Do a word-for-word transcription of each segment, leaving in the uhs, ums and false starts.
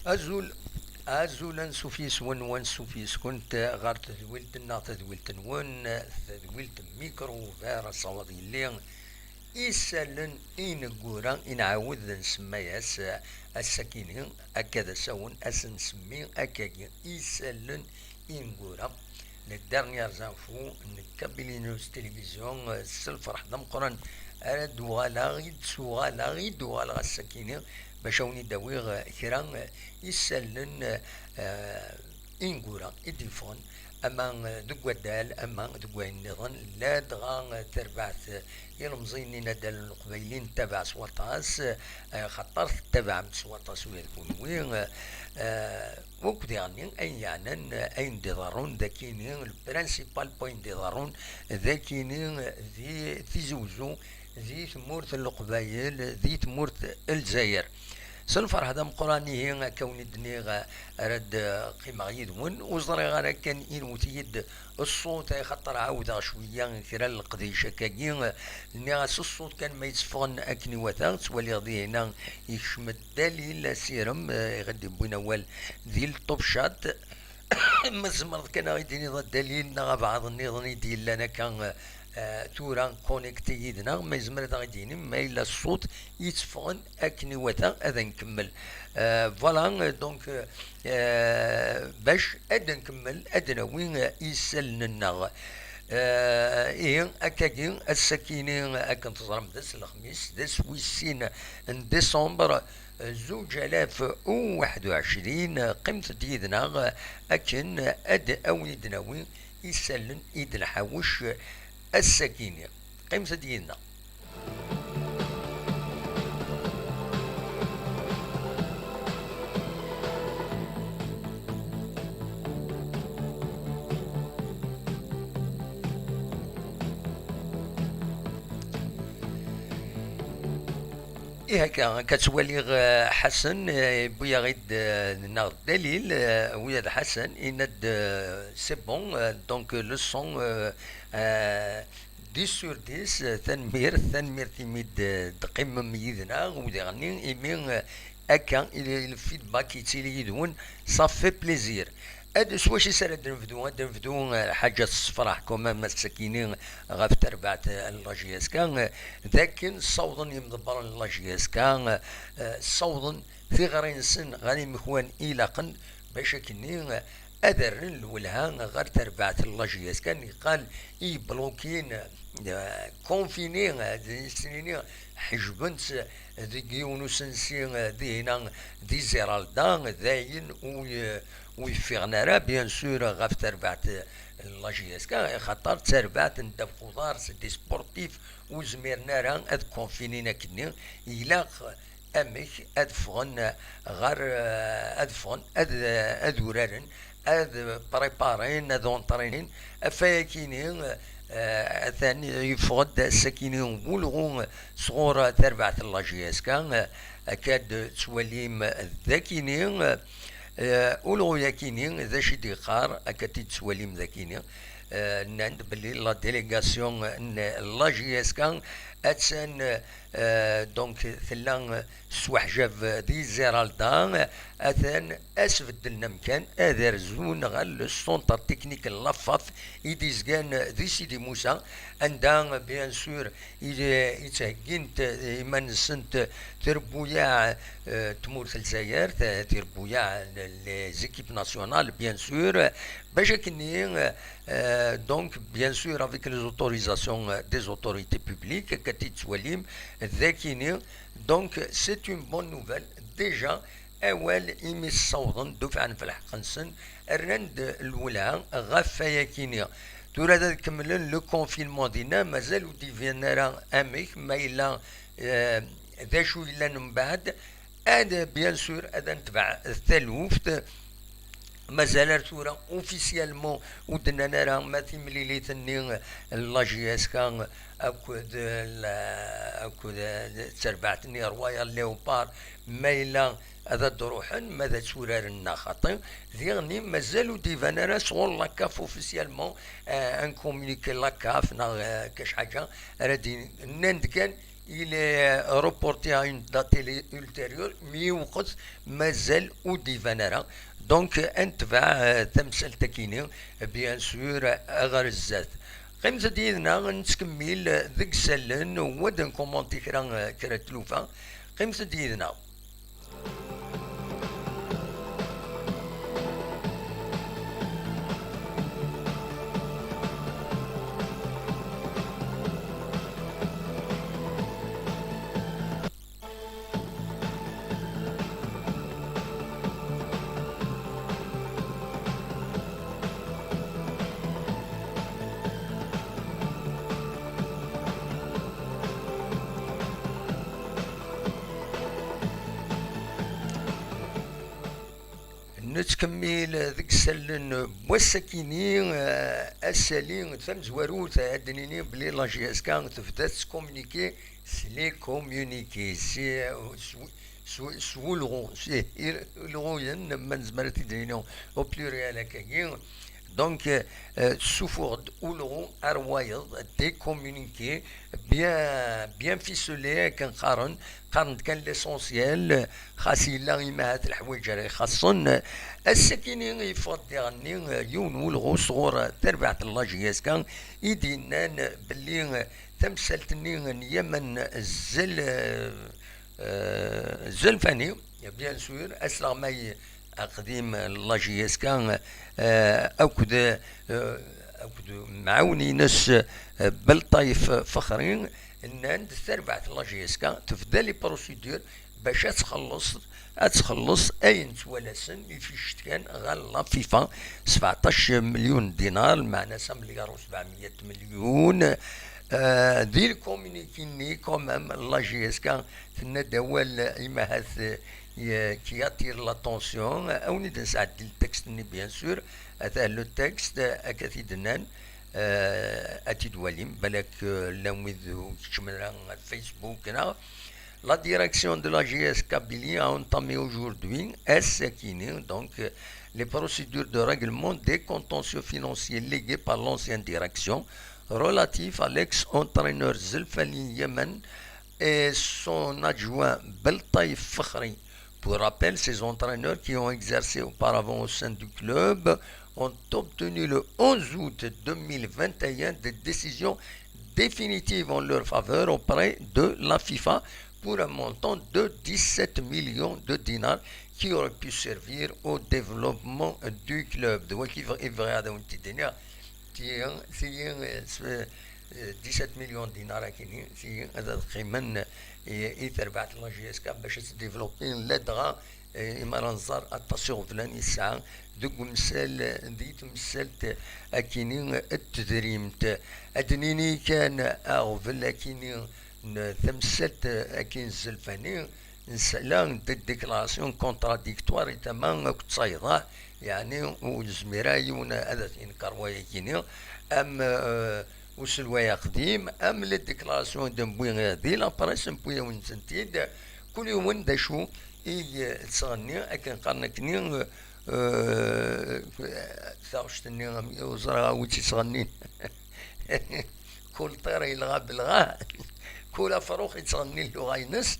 Azul, azul, ansuf yes-wen, wansuf yes-kent ɣer tedwilt-nneɣ, tadwilt-nwen, tadwilt Micro Ouvert, asawaḍ yelli isallen ineggura, i nɛawed nsemma-yas ass-akini, akka d asawen, ad s-nsemmi akkagi, isallen ineggura. Les dernières infos n Kabylie News Télévision, s lferḥ d ameqqran ara d-uɣaleɣ, i d-suɣaleɣ, i d-uɣaleɣ ass-akini, bac a wen-id-awiɣ kra isallen, eh, ineggura i d-yeffɣen, ama deg waddal, ama deg wayen nniḍen, ladɣa tarbaɛt ilemẓiyen n inaddalen n Leqbayel i nettabaɛ s waṭas, eh, xaṭer tettabaɛem-t s waṭas ula d kunwi, eh, Wakk diɣenni ayen yeɛnan ayen d-iḍerrun d akini, le principal point d-iḍerrun d akini di Tizi Wezzu, di tmurt n Leqbayel, di tmurt n Lezzayer. S lferḥ d ameqqran ihi akka wen-id-nniɣ ara d-qqimeɣ yid-wen, ur ẓriɣ ara kan inwet-iyi-d ṣṣut, axaṭer ɛawdeɣ cwiya kra n leqdic akkagi, nniɣ-as ṣṣut kan ma yetteffɣen akken iwata, ttwaliɣ dihina yekcem-d Dalil Asirem, eh, i ɣ-d-yewwin awal di le Top Chat. Ma tzemreḍ kan a ɣ-id-tiniḍ a Dalil neɣ abɛaḍ nniḍen i d-yellan akka, eh, tura connecté yid-neɣ, ma yezmer ad aɣ-id-yini ma yella ṣṣut yetteffɣen akken iwata ad nkemmel. Eh, voilà, eh, donc, eh, bac ad nkemmel ad nawi, eh, isallen-nneɣ. Eh, ihi, akkagi, ass-akini, akken teẓram, d ass n lexmis, d ass wis sin n décembre, zuǧ alaf u waḥed u ɛecrin, qqimet-d yid-neɣ akken ad awen-id-nawi isallen i d-nḥawec ass-akini. Qqimet-d yid-neɣ. Ihi akka, akka ttwaliɣ, eh, Ḥasen, eh, yewwi-yaɣ-id, eh, neɣ Dalil, eh, ula d Ḥasen, yenna-d, eh, c'est bon, eh, donc, eh, le son, eh, eh, dix sur dix, eh, tanemmirt, tanemmirt imi d-, d-teqqimem yid-neɣ, u diɣenni imi, eh, akka, i le, le feedback yettili yid-wen, ça fait plaisir. Ad, s wacu i s ara d-nebdu? Ad d-nebdu, eh, ḥaǧa tessefraḥ, quand même, ass-akini ɣef terbaɛt, eh, n la J S K, eh, d akken ssawḍen yimḍebbren n la J S K, eh, ssawḍen tiɣri-nsen ɣer imekwan ilaqen, bac akkenni, eh, ad rren lwelha ɣer terbaɛt n la J S K, niqal i yeblukin, eh, confinés, eh, ad s-nini, ḥejben-tt deg yiwen usensi, eh, dihina di Ziralda, d ayen ur, eh, ur yeffiɣen ara, bien sûr, ɣef terbaɛt n la J S K, axaṭer d tarbaɛt n ddabex uḍar, c'est des sportifs, ur zmiren ara ad confinin akkenni, ilaq amek ad ffɣen ɣer, eh, ad ffɣen, ad, ad uraren, ad préparen, ad entraînen. Ɣef wayakini, eh, atan yeffeɣ-d ass-akini ulɣu sɣur terbaɛt n la J S K, eh, akka d-tettwalim d akini, eh, ulɣu-yakini d acu i d-yeqqar, akka d-tettwalim d akini, eh, nnan-d belli la délégation n la J S K attan, eh, donc tella s weḥjab di Ziralda, atan ad s-beddlen amkan, ad rzun ɣer le centre technique n la FAF i d-izgan di Sidi Musa, anda, bien sûr, i, i ttheggint iman-nsent trebbuyaɛ, eh, tmurt n Lezzayer, t-, trebbuyaɛ n les équipes nationales, bien sûr, bac akkenni, eh, donc, bien sûr, avec les autorisations, eh, des autorités publiques, akka d-tettwalim d akini, donc, c'est une bonne nouvelle, déjà, awal imi ssawḍen ddufaɛen f lḥeqq-nsen, rran-d lwelha ɣef wayakini. Tura ad kemmlen le confinement dinna, mazal ur d-iban ara amek, ma yella, eh, d acu yellan mbeɛd, ad, bien sûr, ad netbeɛ taluft. Mazal ar tura, officiellement, ur d-nnan ara ma timlilit-nni n la J S K akked la, akked, eh, d terbaɛt-nni Royal Leopard, ma yella ad d-ruḥen, ma ad tturaren neɣ xaṭi. Diɣenni, mazal ur d-iban ara sɣur la CAF officiellement, eh, un communiqué la CAF neɣ, eh, kac ḥaǧa ara d-, nnan-d kan Il est reporté à une date ultérieure, mi yewqet, mazal ur d-iban ara. Donc, ad netbeɛ, euh, tamsalt-akini, bien sûr, ɣer zdat. Qqimet-d yid-neɣ, nettkemmil deg isallen, u ad nkumanti kra, kra n tlufa. Qqimet-d yid-neɣ. Nettkemmil deg isallen n wass-akini, eh, asali tamezwarut, ad d-nini belli la J S K tebda tettkominiki s les communiqués, s, s, s, s wulɣu, s ilɣuyen, ma nezmer ad t-id-nini au pluriel akkagi. Donc, euh, euh, tessufuɣ-d ulɣu ar wayeḍ, des communiqués bien, bien ficelés, akken qqaren, qqaren-d kan l'essentiel, xas yella imahat leḥwayeǧ ara ixaṣṣen. Ass-akini yeffeɣ-d diɣenni, euh, yiwen n ulɣu sɣur, euh, tarbaɛt n la J S K i d-yennan belli, euh, tamsalt-nni n Yaman Zel-, euh, euh, Zelfani, bien sûr, asleɣmay aqdim n la J S K, euh, akked, euh, akked mɛawen-ines, euh, Belṭayef Fexri, nnan-d tarbaɛt n la J S K tebda les procédures bac ad txelleṣ, ad txelleṣ ayen ttwalasen i ticetkan ɣer la FIFA, sebɛṭac melyun dinar, lmeɛna-s amelyar u sebɛemya melyun. Euh, di lkominiki-nni, quand même, la J S K tenna-d awal, imahat, euh, qui attire l'attention. Ad wen-id-nesɛeddi le texte-nni, bien sûr. Atah le texte, akka t-id-nnan, euh, ad t-id-walim, balak, euh, llan wid ur keččmen ara ɣer Facebook, neɣ. La direction de la J S Kabylie a entamé aujourd'hui, ass-akini, donc, euh, les procédures de règlement des contentieux financiers légués par l'ancienne direction relatifs à l'ex-entraîneur Zelfani Yaman et son adjoint Beltaïf Fakhri. Pour rappel, ces entraîneurs qui ont exercé auparavant au sein du club ont obtenu le onze août deux mille vingt et un des décisions définitives en leur faveur auprès de la FIFA pour un montant de dix-sept millions de dinars qui aurait pu servir au développement du club. Donc, il va, il va, donc, ti, ti, eh, s-, eh, dix-sept millions de dinars akini, ti, ad qqimen, eh, i terbaɛt n la J S K bac ad tdéveloppi ladɣa, eh, imi ara nẓer aṭas iɣeblan yesɛa deg umsal, di temsalt akini n tedrimt. Ad d-nini kan aɣbel akini n temsalt akini n Zelfani, nesla d déclaration contradictoire i tama akked tayeḍ, yeɛni ur nezmir ara yiwen ad t-inker wayagini, am, euh, uselway aqdim, am les déclarations i d-newwi di la presse, newwi-yawen-tent-id, kul yiwen d acu i yettɣenni, akken qqaren akkenni, euh, taɣect-nni, ur ẓriɣ awi tt-ittɣennin. Kul ṭir yelɣa belɣa, kul afrux yettɣenni lluɣa-ines.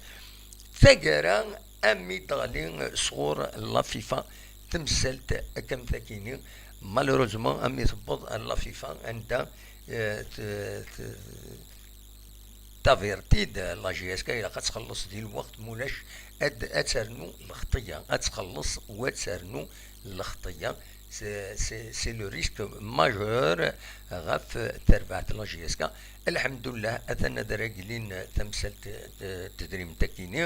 Taggara, ami d-teɣli sɣur la FIFA temsalt akka am takini, malheureusement, ami tewweḍ ar la FIFA, anda, eh, t-, t-, tavirt-id la J S K, ilaq ad txelleṣ di lweqt, mulac ad, ad ternu lxeṭṭya, ad txelleṣ u ad ternu lxeṭṭya. C'est, c'est, c'est le risque majeur ɣef terbaɛt n la J S K. Lḥemdullah, atan ad reglin tamsalt n tedrimt akini.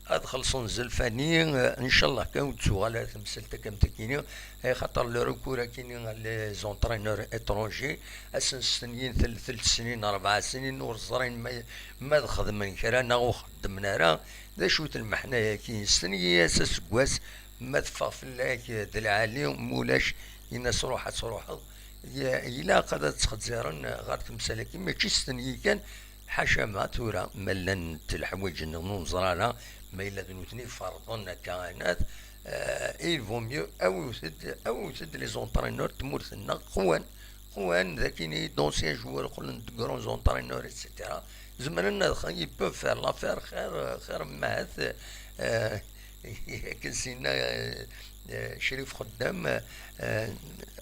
Ad xellṣen Zelfani, ncallah kan ur d-tuɣal ara temsalt akka am takini, axaṭer le recours akini les entraîneurs étrangers, ad sen-stenyin tel-, telt snin, rebɛa snin, ur ẓrin ma, ma ad xedmen kra neɣ ur xeddmen ara. D acu-t lmeḥna-yaki? Stenyi-as aseggas, ma teffeɣ fell-ak d lɛali, mulac, in-as ruḥ ad truḥeḍ. Y-, ilaq ad, ad ttxezziren ɣer temsal-agi, mačči stenyi kan, ḥaca ma tura, ma llant leḥwayeǧ-nniḍen ur neẓri ara, ma yella d nutni ferḍen akka anat, euh, il vaut mieux, awit-d, awit-d les entraîneurs n tmurt-nneɣ, qwan, qwan, d akini d'anciens joueurs qqlen d grands entraîneurs, et cetera. Zemren ad, ils peuvent faire l'affaire xir, xir ma ahat, eh, akken s-yenna, eh, eh, Crif Xeddam, eh,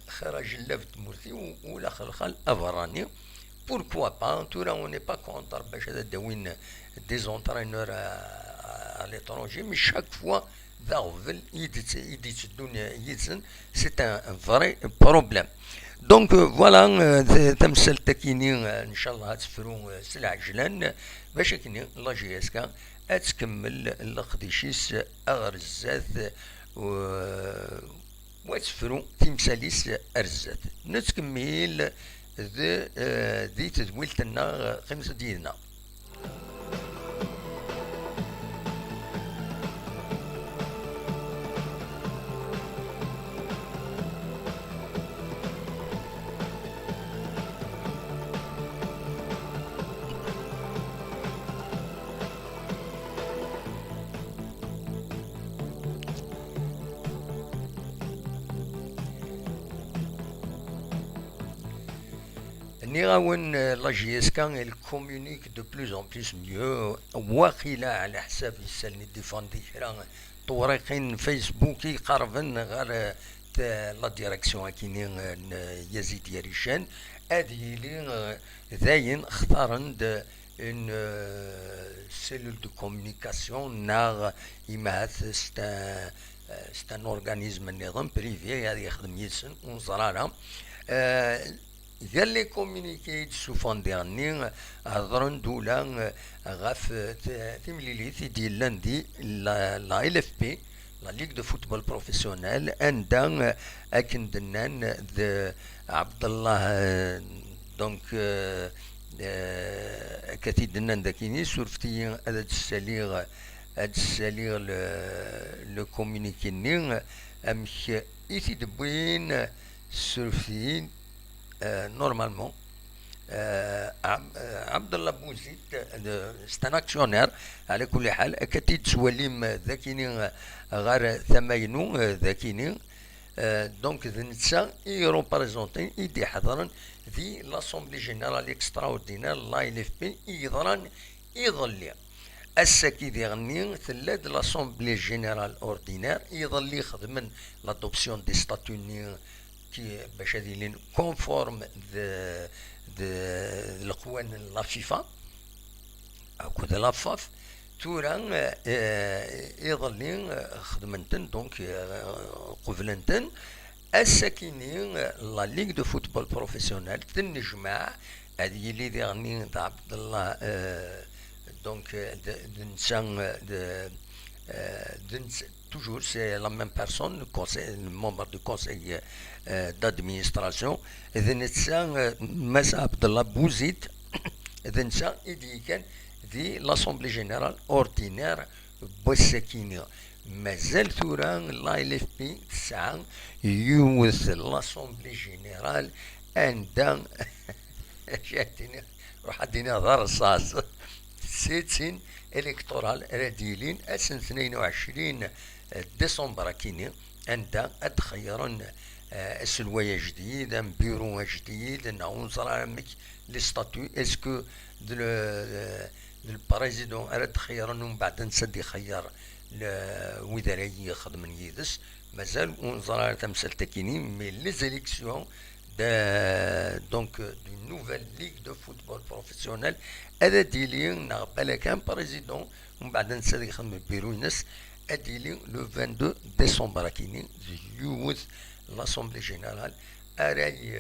xir ajellab n tmurt-iw, ula xelxal aberrani. Pourquoi pas? Tura, on n'est pas contre bac ad d-awin des entraîneurs à, à l'étranger, mais chaque fois, d aɣbel i d-, i d-itteddun yid-sen, c'est un, un vrai problème. Donc, euh, voilà, euh, t-, tamsalt-akini, euh, ncallah ad tefru, euh, s lɛejlan, bac akken la J S K ad tkemmel leqdic-is ar zdat, euh, u ad tefru timsal-is ar zdat. Nettkemmil d, eh, di tedwilt-nneɣ, qqimet-d yid-neɣ. Nniɣ-awen, euh, la J S K, elle communique de plus en plus mieux. Waqila, ɛla ḥsab isallen i d-ifɣen di kra n tewriqin n Facebook i iqerben ɣer, euh, t-, la direction akini, euh, n, euh, Yazid Yarican, ad yili, euh, dayen xtaren-d une, euh, cellule de communication neɣ imahat c'est un, euh, c'est un organisme nniḍen, privé, ad yexdem yid-sen, ur neẓri ara. Euh, Gar les communiqués i d-ssufɣen diɣenni, hedren-d ula, eh, ɣef, eh, t-, timlilit i d-yellan di la, la L F P, la Ligue de Football Professionnel, anda, eh, akken d-nnan d Abdallah, eh, donc, eh, eh, akka t-id-nnan d akini, surfet-iyi ad d-ssaliɣ, ad d-ssaliɣ le, le communiqué-nni, amek i t-id-wwin, surfet-iyi. Euh, normalement, euh, Ab-, euh, Abdallah Bouzid, euh, c'est un actionnaire, ɛla kulli ḥal, akka t-id-tettwalim, euh, d akini, euh, ɣer tama-inu, euh, d akini. Euh, donc, d netta i représenten, i d-iḥeḍren di l'Assemblée Générale Extraordinaire, la L F P, i yeḍran iḍelli. Ass-agi diɣenni, tella-d l'Assemblée Générale Ordinaire, iḍelli xedmen l'adoption des statuts-nni, ki-, bac ad ilin conforme d, d, d leqwanen n la FIFA akked la faf. Tura, eh, iḍelli, eh, xedmen-ten, donc, eh, qeblen-ten. Ass-akini, eh, la Ligue de Football Professionnel tennejmaɛ, ad yili diɣenni d Abdallah, eh, donc, eh, d, d netta, eh, d, eh, d netta, toujours, c'est la même personne, le conseil, le membre du conseil, euh, d'administration, d netta, euh, Mass Abdallah Bouzid, d netta i d-yekkan di l'Assemblée Générale Ordinaire n wass-akini. Mazal tura la L F P tesɛa yiwet l'Assemblée Générale anda, acu ad d-iniɣ, ruḥ ad d-iniɣ d arṣaṣ. Sittin électorale ara d-yilin ass n tnayen u ɛecrin décembre akini, anda ad d-xeyyren, eh, aselway ajdid, ambiru ajdid, neɣ ur neẓri ara amek les statuts, est-ce que d le, d le président ara d-xeyyren, umbeɛd ansa d-ixeyyer le, wid ara ixedmen yid-s, mazal ur neẓri ara tamsalt akini, mais les élections de, donc, d'une nouvelle ligue de football professionnel, ad d-yili, neɣ balak un président, umbeɛd ansa ad yexdem lbiru-ines, ad d-yili le vingt-deux décembre akini, d yiwet l'Assemblée Générale ara y-,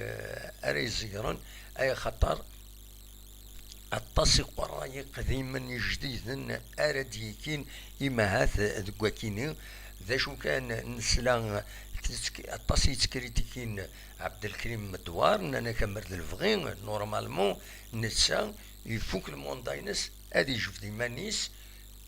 ara iẓeyyren, ay axaṭer aṭas iqerra iqdimen ijdiden ara d-yekin imahat deg wakini. D acu kan, nesla tettk-, aṭas i yettkritikin Ɛebdelkrim Medwar, nnan-ak amer d lebɣi, normalement, netta ifuk lmanda-ines, ad ijbed iman-is,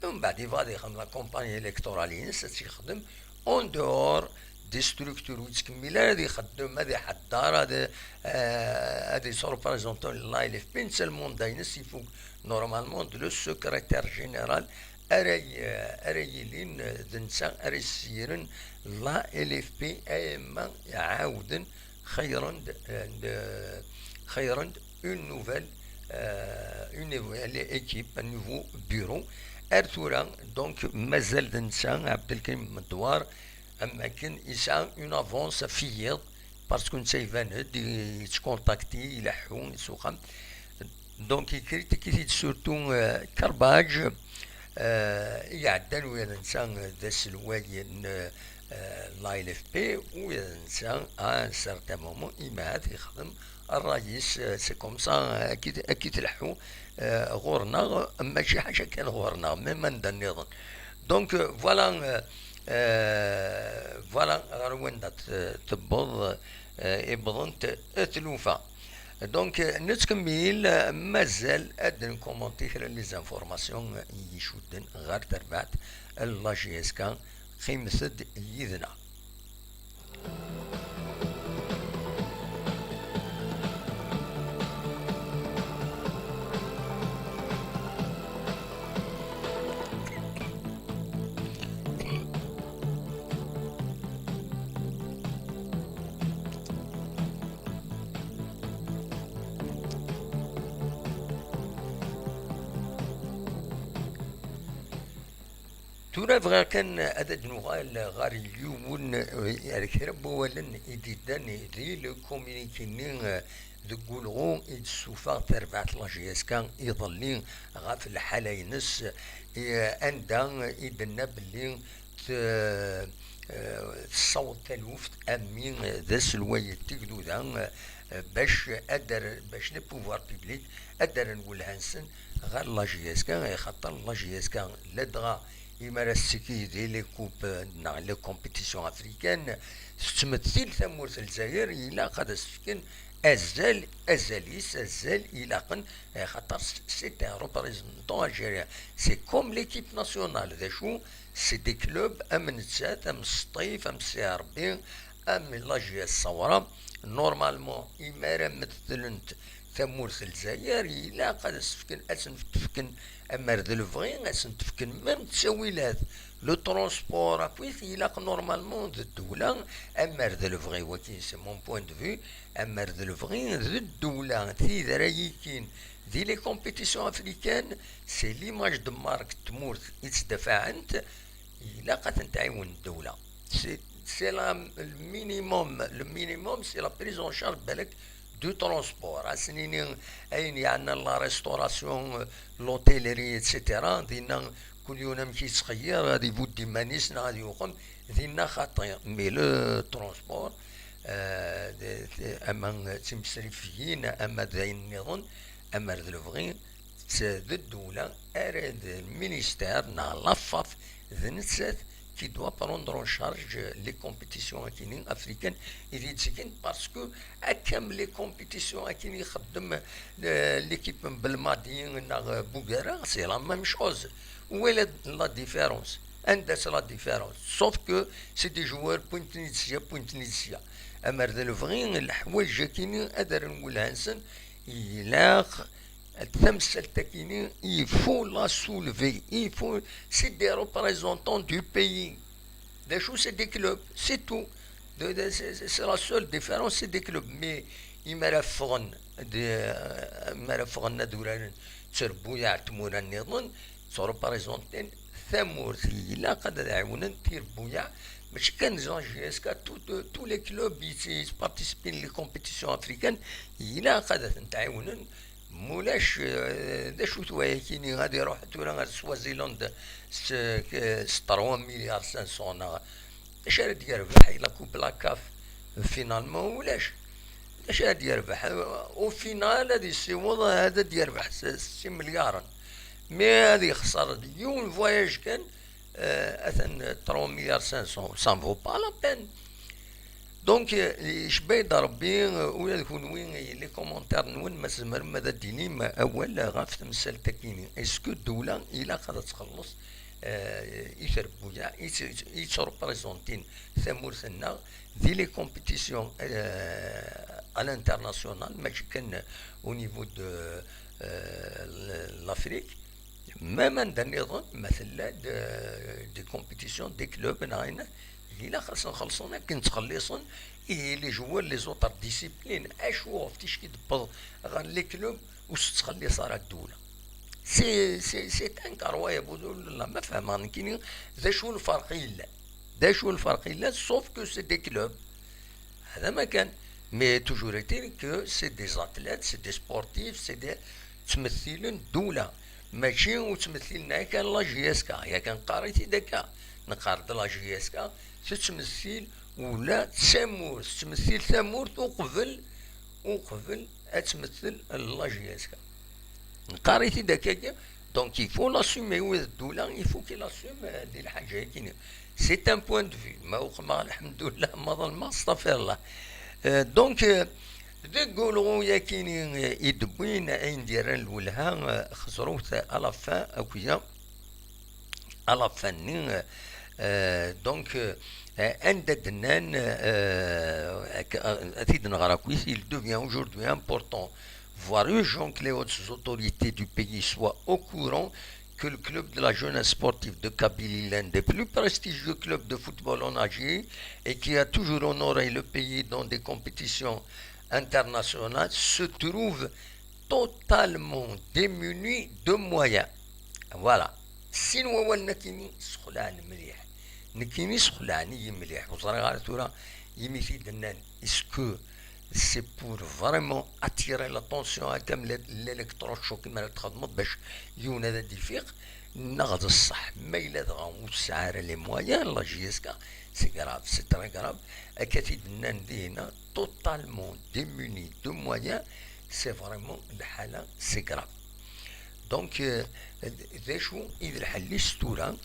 umbeɛd yebɣa ad ixdem la campagne électorale-ines, ad tt-yexdem en dehors des structures, ur yettkemmil ara ad ixeddem, ad iḥedder, ad, eh, ad yesreprezenti la L F P, netta lmanda-ines ifuk. Normalement, d le secrétaire général ara y-, ara yilin, d netta ara yessegren la L F P, ama ɛawden xeyyren-d, eh, d-, xeyyren-d une nouvelle, euh, une évo-, l'équipe, un nouveau bureau. Ar tura, donc, mazal d netta, Abdelkrim Medwar, am akken yesɛa une avance ɣef wiyiḍ, parce que netta iban-d, yettkontakti, ileḥḥu s uxxam. Donc, il critique surtout, euh, Karbaj, euh, iɛeddan ula d netta d aselway n, euh, l'A L F P, ula d netta, à un certain moment, imahat ixdem ṛṛay-is, euh, c'est comme ça, euh, akka i t-, akka i tleḥḥu, euh, ɣur-neɣ, mačči ḥaca kan ɣur-neɣ, même anda nniḍen. Donc, euh, voilà, euh, euh, voilà ɣer wanda t-, tewweḍ, euh, i wwḍent tlufa. Donc, euh, nettkemmil, euh, mazal ad nkumanti kra n les informations i icudden ɣer terbaɛt n la J S K. Qqimet-d yid-neɣ. Tura bɣiɣ kan ad d-nuɣal ɣer yiwen, eh, ar kra n wawalen i d-iddan di le communiqué-nni, eh, deg ulɣu i d-tessufeɣ terbaɛt la J S K iḍelli ɣef lḥala-ines, eh, anda i d-tenna belli t-, eh, tessaweḍ taluft, ami d aselway n tegduda, eh, bac ad ar-, bac les pouvoirs publics ad d-rren welha-nsen ɣer la J S K, axaṭer la J S K ladɣa imi ara tettekki di les coupes, eh, neɣ les compétitions africaines, tettmettil tamurt n Lezzayer, ilaq ad as-fken azal, azal-is, azal ilaqen, eh, xaṭer c'est un représentant algérien. C'est comme l'équipe nationale, d acu? C'est des clubs am nettat, am Sṭif, am Sidi Ṛebbi, am la J S Ṣawra. Normalement, imi ara medlent tamurt n Lezzayer, ilaq ad as-fken, ad sen-fken amar d lebɣi, ad sen-fken même ttawilat, le transport, akkit, ilaq normalement d ddewla, amar d lebɣi, waki c'est mon point de vue, amar d lebɣi d ddewla, tid ara yikin di les compétitions africaines, c'est l'image de marque n tmurt i ttdafaɛent, ilaq ad tent-tɛiwen ddewla. C'est, c'est la, le minimum, le minimum, c'est la prise en charge, balak, du transport. Ad s-nini ayen yeɛnan la restauration, euh, l'hôtellerie, et cetera. Dinna, kul yiwen amek yettxeyyir, ad ibudd iman-is neɣ ad yuqem, dinna xaṭi. Mais le transport, euh, de, de, ama d timesrifiyin, ama d ayen nniḍen, ama d lebɣi, d, d ddewla ara d ministère neɣ la FAF, d nettat qui doit prendre en charge les compétitions akini africaines i d-yettgen, parce que akka am les compétitions akini ixeddem, euh, l'équipe n Belmadi neɣ Bugara, c'est la même chose. Où est la, la différence? Anda-tt la différence? Sauf que c'est des joueurs, wwin-ten-id sya, wwin-ten-id sya. Amer d lebɣi, leḥwayeǧ akini ad rren welha-nsen, ilaq tamsalt akini, il faut la soulever, il faut, c'est des représentants du pays. D acu, c'est des clubs, c'est tout. De, de, c'est, c'est la seule différence, c'est des clubs. Mais imi ara ffɣen, de, imi ara ffɣen ad uraren d trebbuyaɛ n tmura nniḍen, ttreprezenten tamurt, ilaq ad ɛiwnen tirebbuyaɛ, mačči kan la J S K, tout, tous les clubs i, i participent les compétitions africaines, ilaq ad ten-ɛiwnen. Mulac, eh, d acu-t wayakini, ad iruḥ tura ar Swaziland s, s trois milliards cinq cents, neɣ d acu ara d-yerbeḥ i la Coupe la CAF finalement? Ulac. D acu ara d-yerbeḥ? Au final ad yessiweḍ ad d-yerbeḥ s, s imelyaren. Mais ad yexṣer yiwen voyage kan, eh, atan trois milliards cinq cents, ça ne vaut pas la peine. Donc, eh, icebba-yi-d Rebbi, eh, ula d kunwi, eh, les commentaires-nwen, ma tzemrem ad d-tinim awal ɣef temsalt-agi-nni. Est-ce que ddewla ilaq ad txelleṣ, eh, i trebbuyaɛ, i tt-, i ttreprezantin tamurt-nneɣ di les compétitions, eh, à l'international, mačči kan au niveau de, eh, l-, l'Afrique? Même anda nniḍen, ma tella-d, euh, des compétitions, des clubs, neɣ ayen, ilaq ad sen-xellṣen akken ttxelliṣen i les joueurs, les autres disciplines. Acu ɣef ticki d-tewweḍ ɣer les clubs ur s-tettxelliṣ ara ddula. C'est, c'est, c'est incroyable, ma fehmeɣ nekkini d acu lferq yellan. D acu lferq yellan, sauf que c'est des clubs. هذا ما كان. Mais toujours est-il que c'est des athlètes, c'est des sportifs, c'est des ttmettilen ddula. Mačči ur ttmettilen ara kan la J S K, yakan qqar-it-id akka. Neqqar-d la J S K tettmettil ula d tamurt, tettmettil tamurt uqbel, uqbel ad tmettel la J S K. Neqqar-it-id akkagi. Donc il faut l'assumer, wa d ddula, il faut qu'il assume, euh, di lḥaǧa-agi. C'est un point de vue. Ma uqmeɣ, lḥemdullah, ma ḍelmeɣ, astaɣfirullah. Euh, donc, euh, deg ulɣu-yagi, euh, i d-wwin ayen d-yerran lwelha, euh, xeẓrut à la fin, akya, à la fin-nni, euh, donc, euh, anda d-nnan, euh, ak-, euh, ad t-id-nɣer akkit, il devient aujourd'hui important, voire urgent, que les hautes autorités du pays soient au courant que le club de la jeunesse sportive de Kabylie, l'un des plus prestigieux clubs de football en Algérie, et qui a toujours honoré le pays dans des compétitions internationales, se trouve totalement démuni de moyens. Voilà. Sin wawalen akini sexlan mliḥ. Nekkini sexlan-iyi mliḥ. Ur ẓriɣ ara tura imi t-id-nnan, est-ce que c'est pour vraiment attirer l'attention à comme l'électrochoc, ma la txedmeḍ bac yiwen ad d-ifiq, neɣ d ṣṣeḥ? Ma yella dɣa ur tesɛi ara les moyens, la J S K, c'est grave, c'est très grave. Akka t-id-nnan dihina, totalement démuni de moyens, c'est vraiment lḥala, c'est grave. Donc, euh, d acu i d lḥell-is tura?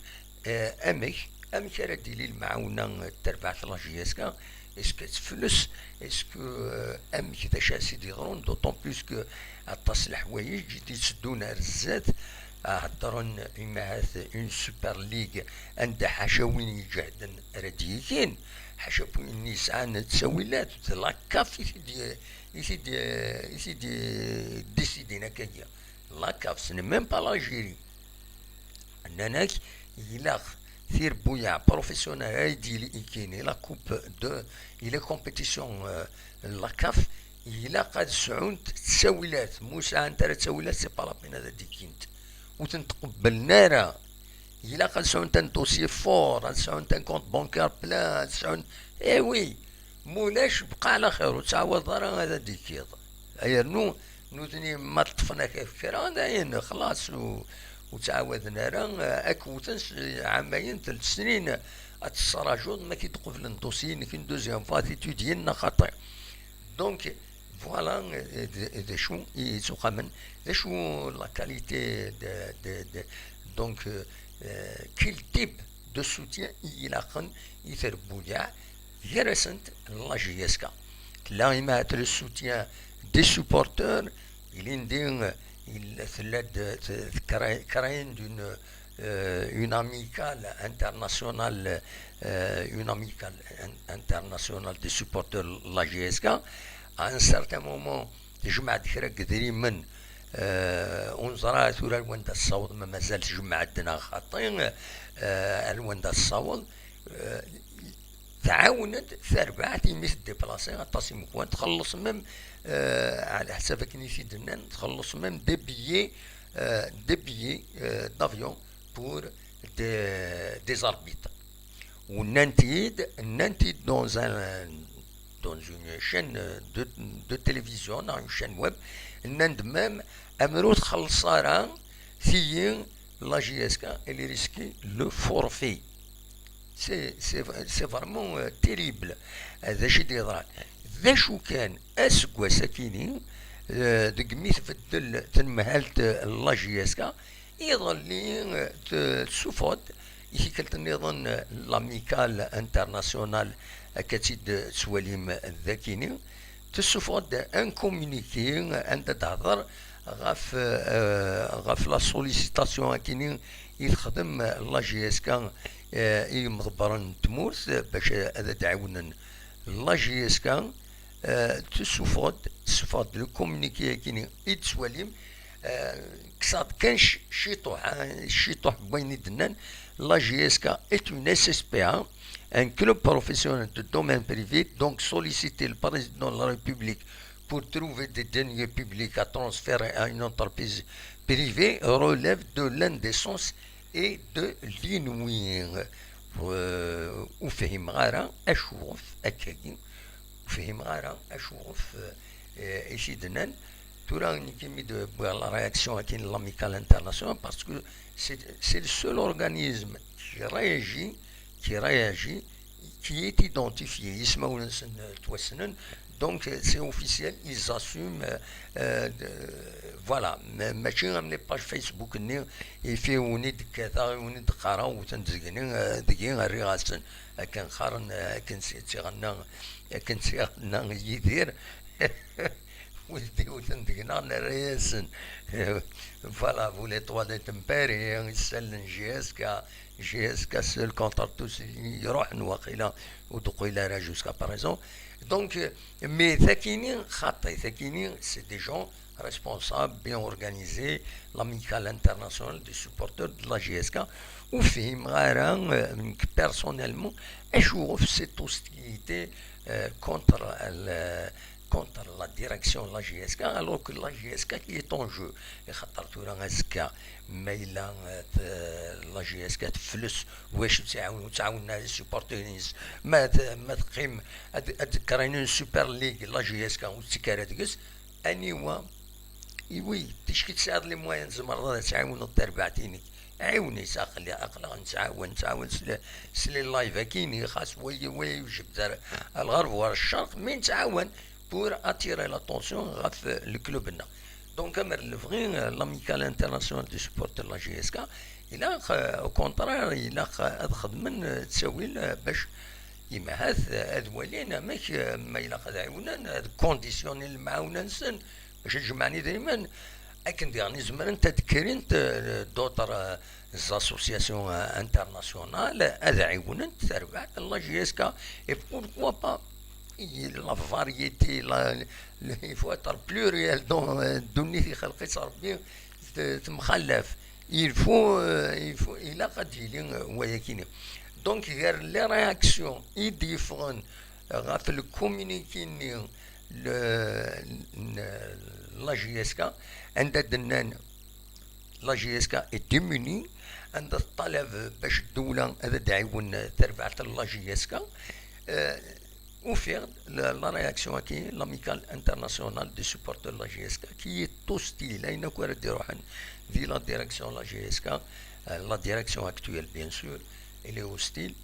Euh, amek, amek ara d-tili lemɛawna n terbaɛt la J S K? Est-ce que tefles? Est-ce que, euh, amek, d acu ara s-id-yeḍrun? D'autant plus que aṭas n leḥwayeǧ i d-itteddun ar zdat, heddren imahat une Super League anda ḥaca win iǧehden ara d-yikin, ḥaca win yesɛan ttawilat, d la CAF i t-id-, i t-id-, i t-id-décidin akkagi. La CAF, ce n'est même pas l'Algérie. Nnan-ak, ilaq tirebbuyaɛ professionnel ara d-yili ikin i la coupe de, i la compétition, euh, la CAF, ilaq ad sɛunt ttawilat. Ma ur sɛant ara ttawilat, c'est pas la peine ad d-ikint. Ur tent-qebblen ara. Ilaq ad sɛunt un dossier fort, ad sɛunt un compte bancaire plein, ad sɛunt, eh oui, mulac, bqa ɛla xir, ur ttɛawadeḍ ara ad d-ikiḍ. Yernu nutni ma ṭṭfen-ak kra, dayen xlaṣ, ur, ur ttɛawaden ara, ad k-wten s ɛamayen, telt snin, ad tettṛajuḍ ma k-id-qeblen dossier-inek une deuxième fois, ad t-étudien neɣ xaṭi. Donc, voilà, euh, d, d acu i yettqamen, d acu la qualité de, de, de, donc, euh, euh, quel type de soutien i ilaqen i trebbuyaɛ, gar-asent la J S K. Tella imahat le soutien des supporters, ilindi, euh, il, tella-d, t-, t-, créé, créé d'une, euh, une amicale internationale, euh, une amicale in-, internationale des supporters la J S K. À un certain moment, tejmeɛ-d kra n yedrimen, euh, ur neẓri ara tura ar wanda tessaweḍ, ma mazal tjemmeɛ-d neɣ xaṭi, euh, ar wanda tessaweḍ, euh, tɛawen-d tarbaɛt imi teddiplasi aṭas imeggwan, txelleṣ même, euh, ɛla ḥsab akken i t-id-nnan, txelleṣ même des billets, euh, des billets, euh, d'avion pour des, des arbitres. U nnant-id, nnant-id dans un, dans une chaîne de, de télévision, neɣ une chaîne web, nnan-d même, amer ur txelleṣ ara, tiyi, la J S K, elle risque le forfait. C'est, c'est, c'est vraiment, euh, terrible. Euh, d acu i d-yeḍran? D acu kan, aseggas akini, euh, deg mi tbeddel tenmehalt, euh, la J S K, iḍelli, euh, t-, tessuffeɣ-d i tikkelt nniḍen, euh, l'Amicale Internationale, akka tt-id-tettwalim dakini, tessuffeɣ-d un communiqué anda d-tehder ɣef, euh, ɣef la sollicitation akini i texdem la J S K, euh, i yimḍebbren n tmurt, euh, bac ad d-ɛiwnen la J S K, euh, tessuffeɣ-d, tessuffeɣ-d le communiqué akini i d-tettwalim, euh, kkseɣ-d kan c-, ciṭuḥ, ah, ciṭuḥ n wayen i d-nnan, la J S K est une S S P A, un club professionnel de domaine privé, donc solliciter le président de la République pour trouver des deniers publics à transférer à une entreprise privée relève de l'indécence et de l'inouïe. Euh, ur fhimeɣ ara acuɣef akkagi, ur fhimeɣ ara acuɣef, euh, i s-d-nnan. Tura nekk imi d-wwiɣ la réaction akkin n l'Amicale Internationale, parce que c'est, c'est le seul organisme qui réagit, qui réagit, qui est identifié, ismawen-nsen, euh, ttwassnen. Donc, euh, c'est officiel, ils assument, euh, euh, de- voilà. Ma- mačči am les pages Facebook-nni, ifi wen-id-kkateɣ, wen-id-qqareɣ, wten deg-ni, euh, deg-i rriɣ-asen, akken qqaren, euh, akken s-, tt-iɣenna, akken tt-iɣenna Yidir. Wid d-iwten deg-neɣ nerra-yasen, voilà, vous les trois de Temperi, issallen J S K, J S K seul contre tous, i iruḥen waqila, ur d-uqil ara jusqu'à présent. Donc, euh, mais takini, xaṭi, takini, c'est des gens responsables, bien organisés, l'Amicale Internationale des Supporters de la J S K. Ur fhimeɣ ara, euh, nekk personnellement, acuɣef cette hostilité, euh, contre le, contre la direction de la J S K, alors que la J S K qui est en jeu. Axaṭer tura azekka, ma yella, euh, t-, la J S K tefles, wacu tt-iɛawen, ur tt-iɛawen ara supporters-ines. Ma t-, ma teqqim ad, ad d-créer une Super League, la J S K ur tettekk ara deg-s. Aniwa, i wi, ticki tesɛiḍ les moyens, tzemreḍ ad tɛiwneḍ tarbaɛt-inek. Ɛiwen-itt, aql-, aql-aɣ nettɛawan, nettɛawan s le, s les lives-agi-ni, xas wa, wa yewjed ar, ar lɣerb war ccerq, mais nettɛawan pour attirer l'attention ɣef, euh, le club-nneɣ. Donc, amer lebɣi, euh, l'Amicale Internationale des Supporters de la J S K, ilaq, euh, au contraire, ilaq, euh, ad xedmen, euh, ttawil, euh, bac imahat, euh, ad walin amek, euh, ma ilaq ad ɛiwnen, ad conditionner lemɛawna-nsen, bac ad jemɛen idrimen, akken diɣen i zemrent ad krint, euh, d'autres, euh, associations, euh, internationales, ad ɛiwnent tarbaɛt n la J S K. Et pourquoi pas la variété, la, le, il faut être pluriel dans, euh, ddunit ixelq-itt Rebbi, t-, temxallaf. Il faut, euh, il faut, ilaq ad d-yili, euh, wayakini. Donc, gar les réactions i d-yeffɣen, euh, ɣef le communiqué-nni, le, n-, la J S K, anda d-nnan la J S K est démunie, anda teṭṭalab bac ddewla ad d-tɛiwen tarbaɛt n la J S K. Euh, ufiɣ-d la, la réaction-agi, l'Amicale Internationale des Supporters de la J S K, qui est hostile, ayen akk ara d-iruḥen di la direction n la J S K, euh, la direction actuelle, bien sûr, elle est hostile.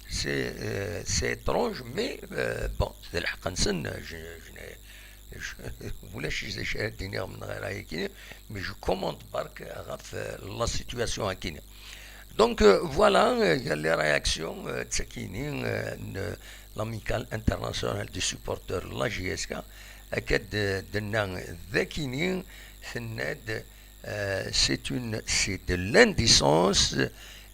C'est, euh, c'est étrange, mais, euh, bon, c'est le حق نسن, je, je n'ai, je, ulac d acu ara d-iniɣ من غير ayagi, mais je commente برك ɣef, euh, la situation-agi. Donc, euh, voilà, euh, les réactions, euh, ttakini, euh, n l'Amicale Internationale des Supporters, la J S K, akka d-, d-tenna dagini, tenna-d, euh, c'est une, c'est de l'indécence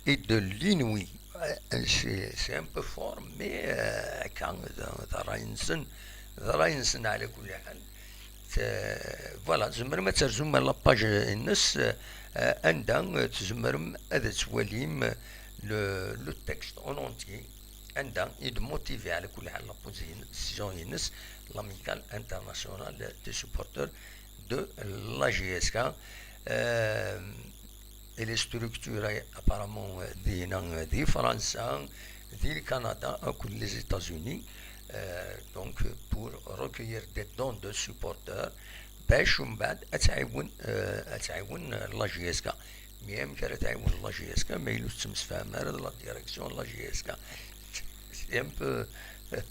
et de l'inouï. Euh, c'est, c'est un peu fort, mais, euh, akka, d, d ṛṛay-nsen, d ṛṛay-nsen ɛla kulli ḥal. T-, voilà, tzemrem ad terzum la page-ines, euh, anda, euh, tzemrem ad twalim le, le texte en entier, anda i d-motivé ɛla kulli ḥal la position-ines, l'Amicale Internationale des Supporters de la J S K. Euh, elle est structurée apparemment, euh, dinna, euh, di Fransa, di le Canada, akked les États-Unis, euh, donc, pour recueillir des dons de supporters, bac umbeɛd ad tɛiwen, euh, ad tɛiwen, euh, la J S K. Mais amek ara tɛiwen la J S K ma yella ur tettemsefham ara d la direction n la J S K? C'est un peu, euh,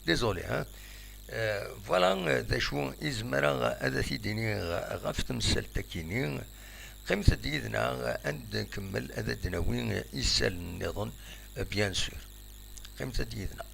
désolé, hein. Euh, voilà, euh, d acu i zemreɣ ad t-id-iniɣ ɣef temsalt-agi-ni. Qqimet-d yid-neɣ, ad nkemmel ad d-nawi isallen nniḍen, euh, bien sûr. Qqimet-d yid-neɣ.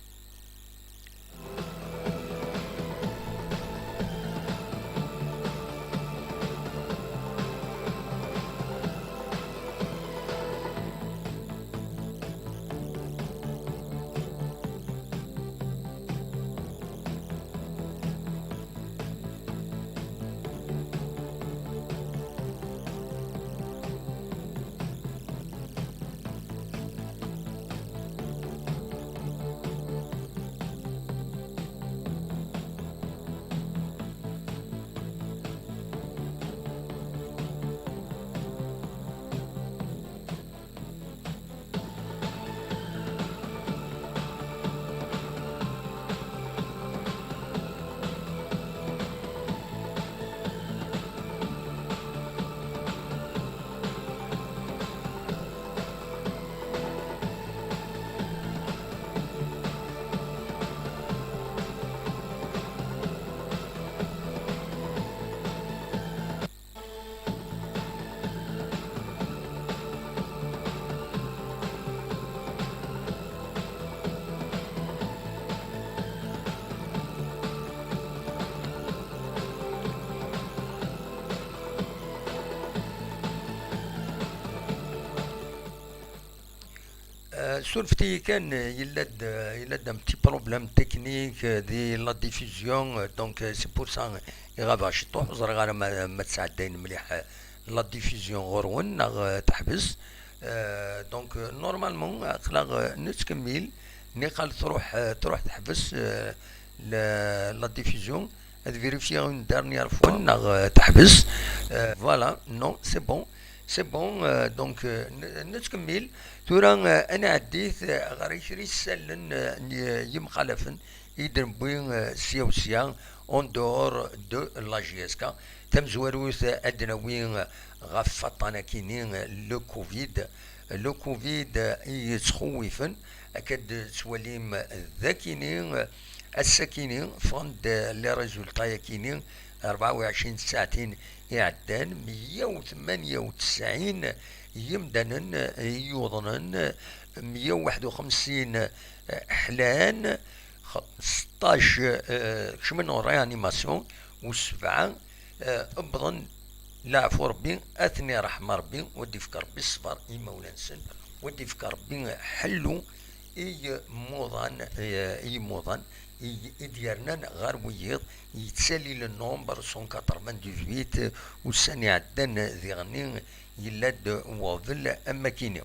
Surfet-iyi kan, yella-d, yella-d un petit problème technique di la diffusion, donc c'est pour ça i ɣabeɣ ciṭuḥ, ur ẓriɣ ara ma, ma tesɛeddayen mliḥ la diffusion ɣur-wen neɣ teḥbes. Euh, donc, euh, normalement, aql-aɣ, euh, nettkemmil, niqal truḥ, euh, truḥ teḥbes, euh, la, la diffusion. Ad vérifier une dernière fois neɣ, euh, teḥbes. Euh, voilà, non, c'est bon. C'est bon, euh, donc, euh, n-, nettkemmil. Tura, euh, ad nɛeddit, euh, ɣer kra isallen, euh, n y-, yimxalafen i d-newwi, euh, sya u sya, en dehors de la J S K. Tamezwarut, euh, ad d-nawi, euh, ɣef waṭṭan akini, euh, le Covid. Le Covid, euh, i yettxewwifen, akka d-tettwalim, euh, d akini, euh, ass-akini, ffɣen-d, euh, les résultats akini, rebɛa u ɛecrin ssaɛtin iɛeddan, meyya u tmanya u tesɛin yimdanen i yuḍnen, meyya u waḥed u xemsin ḥlan, seṭṭac, eh, kecmen en réanimation, u sebɛa, eh, wwḍen leɛfu Rebbi, ad ten-iṛḥem Rebbi, u ad d-ifk Rebbi ṣṣber i yimawlan-nsen, u ad d-ifk Rebbi ḥellu i yimuḍan, eh, i yimuḍan i, i d-yernan ɣer wiyiḍ, yettali le nombre cent quatre-vingt-dix-huit ussan iɛeddan diɣenni, yella-d uɣbel am akini.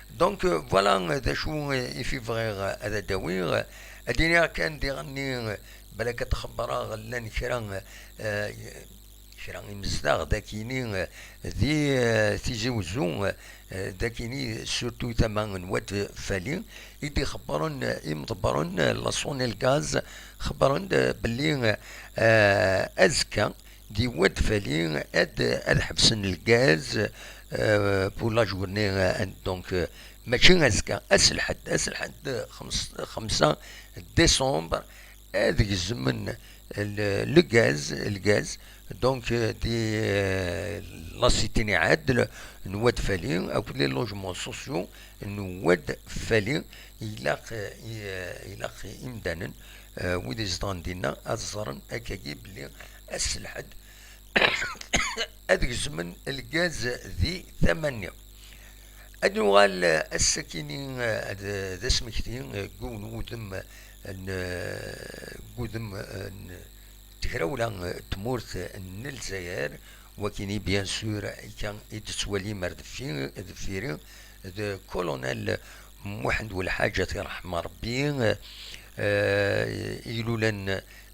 Donc, euh, voilà, euh, d acu, euh, i fi bɣiɣ, euh, ad d-awiɣ. Ad iniɣ kan diɣenni, euh, balak ad xebbreɣ, llan kra, euh, kra imezdaɣ d akini, euh, di, euh, Tizi Wezzu, euh, d akini, surtout tama n Wad Fali, i d-ixebbren, euh, imḍebbren, euh, la Sonelgaz, xebbren-d, euh, belli, euh, azekka, di Wad Fali ad, ad ḥebsen lgaz, euh, pour la journée, euh, donc, euh, mačči azekka, ass lḥedd, ass lḥedd, xems-, xemsa décembre, ad gezmen le, le gaz, lgaz, donc, euh, di, euh, la cité n Iɛad n Wad Fali, akked les logements sociaux n Wad Fali, ilaq, euh, i-, euh, ilaq imdanen, euh, wid izedɣen dinna, ad ẓren akkagi belli ass lḥedd ad gezmen lgaz di tama-nni. Ad nuɣal ass-akini, eh, d, d asmekti, eh, n wudem, eh, n, eh, n wudem, eh, n tegrawla, eh, n tmurt, eh, n Lezzayer, wakini, bien sûr, akka i d-tettwalim ar deffir, deffir-i, d Colonel Muḥend Welḥaǧ, ad t-iṛḥem Ṛebbi, eh, eh, ilulen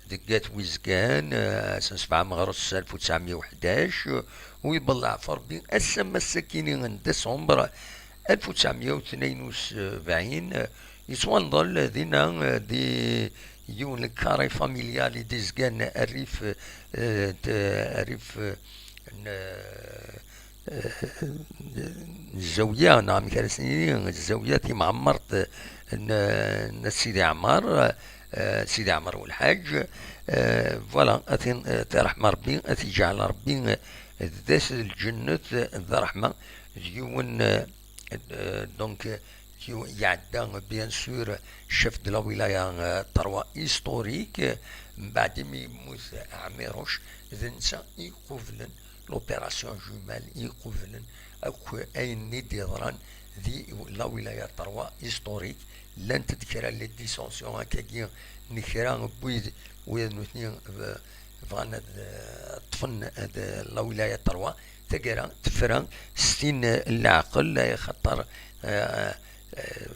deg At Wizgan, eh, ass n sebɛa meɣres alef u tesɛemya u ḥdac, u yewweḍ leɛfu Ṛebbi ass-a, ass-akini n décembre alef u tesɛemya u tnayen u sebɛin, eh, yettwanḍel dinna, eh, di yiwen le carré familial i d-izgan rrif, eh, d-, rrif, eh, n, eh, n zzawya, neɣ amek ara s-nini, zzawya timɛemmert n, n Sidi Ɛmer, eh, Sidi Ɛmer Welḥaǧ, eh, voilà, ad t-, ad t-iṛḥem Ṛebbi, ad t-iǧɛel Ṛebbi, eh, d ass n lǧennet, d ṛṛeḥma, d yiwen, eh, eh, donc, yu-, iɛedda, bien sûr, chef de la wilaya, euh, trois historique, euh, mbeɛd imi yemmut Ɛmiruc, d netta i iqublen l'opération jumelle, i iqublen akk ayen i d-yeḍran di la wilaya trois historique. Llant-d kra les dissensions akkagi n kra n wid, wid nutni, euh, bɣan ad, euh, ṭṭfen ad, euh, la wilaya trois. Taggara tefra s tin n leɛqel, axaṭer, eh, eh,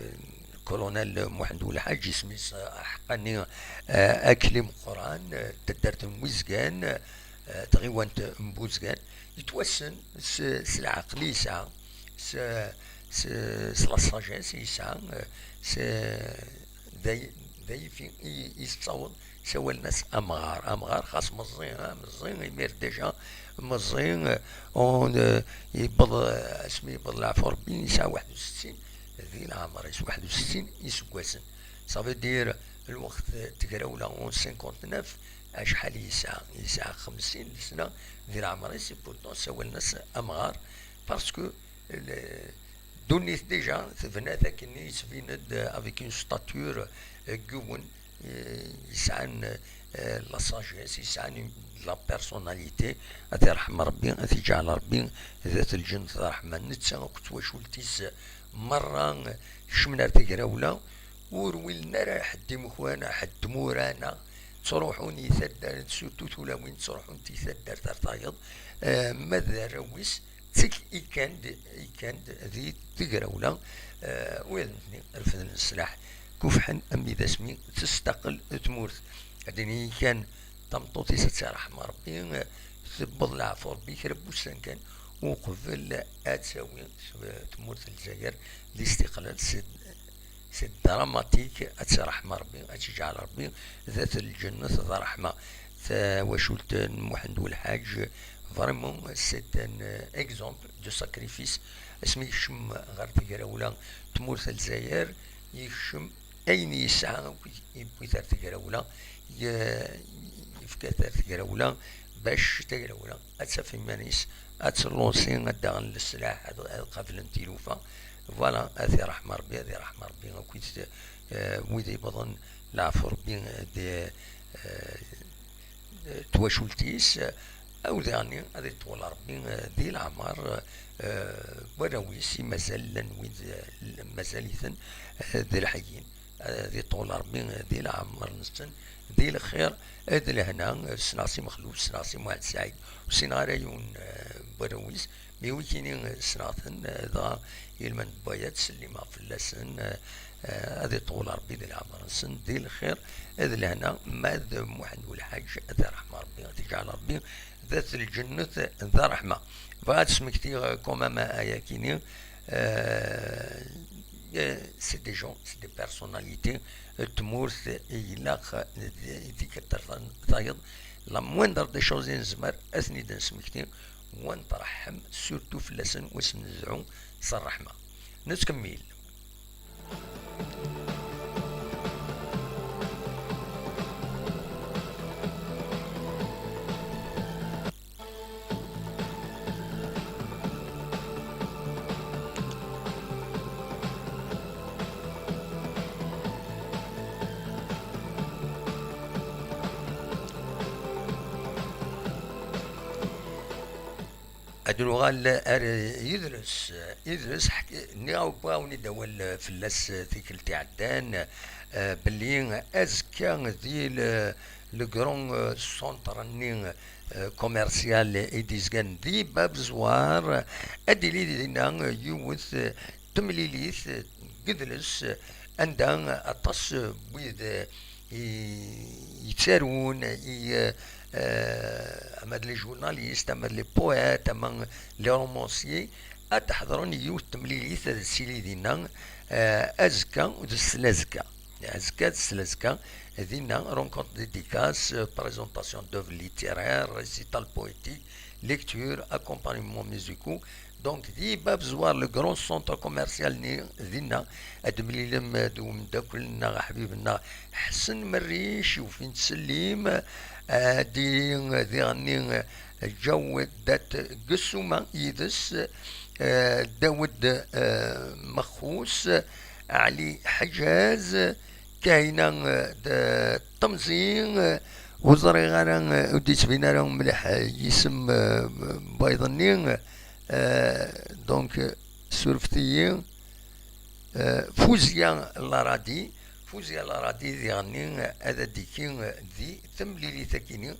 Colonel Muḥend Welḥaǧ, isem-is, eh, aḥeqqani, eh, Akli Meqqran, eh, taddart n Wizgan, eh, tɣiwant n Buzgan, yettwassen s, s leɛqel i yesɛa, s, s, s la sagesse i yesɛa, eh, s, d ay-, d ayifi i, i s-ttaweḍ. Ssawalen-as amɣar. Amɣar, xas meẓẓi, ha, meẓẓi, imir déjà meẓẓi, eh, on, eh, yewweḍ, eh, asmi yewweḍ leɛfu Ṛebbi, yesɛa waḥed u settin di leɛmer-is, waḥed u settin iseggasen. Ça veut dire, lweqt n tegrawla en cinquante-neuf, acḥal yesɛa? Yesɛa xemsin sna di leɛmer-is, et pourtant ssawalen-as amɣar, parce que le, ddunit déjà tebna-t akken yettbin-d avec une stature, euh, n yiwen, euh, yesɛan, euh, la sagesse, yesɛan la personnalité. Ad t-iṛḥem Ṛebbi, ad t-iǧɛel Ṛebbi d at lǧennet d ṛṛeḥma, netta akked twacult-is Merra kecmen ar tegrawla, ur wilen ara ḥedd imukan, ḥedd tmura-nneɣ. Ttruḥun i taddart, surtout tulawin ttruḥunt i taddart ar tayeḍ, eh, ma d arraw-is, ttek ikkan-d, ikkan-d di tegrawla, eh, ula d nutni refden leslaḥ, kufḥen am idasmi, testaqel tmurt. Ad d-nini kan, tameṭṭut-is ad tt-iṛḥem Ṛebbi, eh, tewweḍ leɛfu Ṛebbi kra n wussan kan uqbel ad tawi tmurt n Lezzayer d istiqlal. C'est, c'est dramatique, ad tt-iṛḥem Ṛebbi, ad tt-iǧɛel Ṛebbi d at lǧennet d ṛṛeḥma. Tawacult n Muḥend Welḥaǧ, vraiment, c'est un, euh, exemple de sacrifice. Asmi yekcem ɣer tegrawla n tmurt n Lezzayer, yekcem ayen yesɛa akk yewwi-t ar tegrawla, ye-, yefka-t ar tegrawla bac tagrawla ad taf iman-is, ad tluṣi, ad d-aɣen leslaḥ, ad, ad qablen tilufa. Voilà, ad iṛḥem Ṛebbi, ad iṛḥem Ṛebbi akkit, eh, wid yewwḍen leɛfu Ṛebbi, eh, di, eh, twacult-is, eh, aw daɣen ad iṭwel Ṛebbi, eh, di leɛmer, eh, warraw-is, i mazal llan wid, eh, mazal-iten, eh, d lḥeyyin. Ad iṭwel Ṛebbi di leɛmer-nsen, di lxir, d lehna. Ssneɣ Si Mexluf, ssneɣ Si Muḥend Saɛid, ur ssineɣ ara yiwen, eh, n warraw-is, mi wikini ssneɣ-ten, eh, dɣa ilman n waya ttsellimeɣ fell-asen, eh, eh, ad iṭwel Ṛebbi di leɛmer-nsen, di lxir, d lehna, ma d Muḥend Welḥaǧ, ad iṛḥem Ṛebbi, ad t-iǧɛel Ṛebbi d at lǧennet d ṛṛeḥma. Bɣiɣ ad d-smektiɣ, eh, quand même, eh, ayakini, eh, eh, c'est des gens, c'est des personnalités, eh, tmurt, eh, ilaq, eh, di, di katter tayeḍ, la moindre des choses i nezmer ad ten-id-nesmekti, wa nettṛeḥḥem surtout fell-asen, wa s-nezɛu s ṛṛeḥma. Nettkemmil. Ad nuɣal ar yidles. Idles, ḥk-, nniɣ-awen-id awal fell-as tikkelt iɛeddan, eh, belli azekka di le, le grand, eh, centre-nni, eh, commercial i d-izgan di Bab Zwar, ad d-tili dinna yiwet, eh, temlilit, eh, deg yidles, eh, anda aṭas, eh, n wid, eh, i, yettarun, i, eh, eh, ama d les journalistes, ama d les poètes, ama les romanciers, ad d-ḥeḍren i yiwet temlilit, ad d-tili dinna, eh, azekka d slazekka. Azekka d slazekka, dinna, rencontre dédicace, euh, présentation d'œuvres littéraires, récital poétique, lecture, accompagnement musicaux. Donc, di Bab Zwar, le grand centre commercial-nni, dinna, ad d-temlilem d umeddakel-nneɣ, aḥbib-nneɣ, Ḥsen Merric, i ufin ttsellim, eh, di, diɣenni, eh, Ǧawdat Gessuma yid-s, eh, Dawed, eh, Mexxus, Ɛli Ḥeǧǧaz, Kahina, eh, d Temẓi, eh, ur ẓriɣ ara, eh, ur d-yettbin ara mliḥ, eh, yisem, eh, n wayeḍ-nni, eh, donc, eh, surfet-iyi. Eh, Fuzya Laradi, Fuzya Laradi diɣenni ad d-tiki di temlilit-agi-nni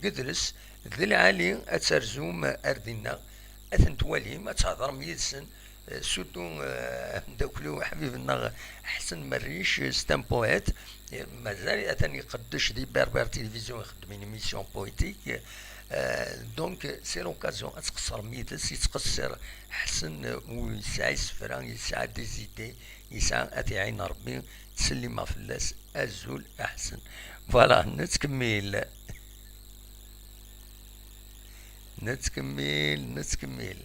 deg yidles d lɛali, ad terzum ar dinna, ad ten-twalim, ad thedrem yid-sen, eh, surtout, eh, ameddakel-iw, aḥbib-nneɣ Ḥsen Merric, c'est un poète, eh, mazal atan iqeddec di Berbère Télévision, ixeddem une émission poétique, eh, donc c'est l'occasion ad tqeṣṣrem yid-s, yettqeṣṣir Ḥsen, ur yesɛi isefra, yesɛa des idées, yesɛa, ad t-iɛin Ṛebbi, ttsellimeɣ fell-as, azul a Ḥsen. Voilà, nettkemmil. Nettkemmil, nettkemmil.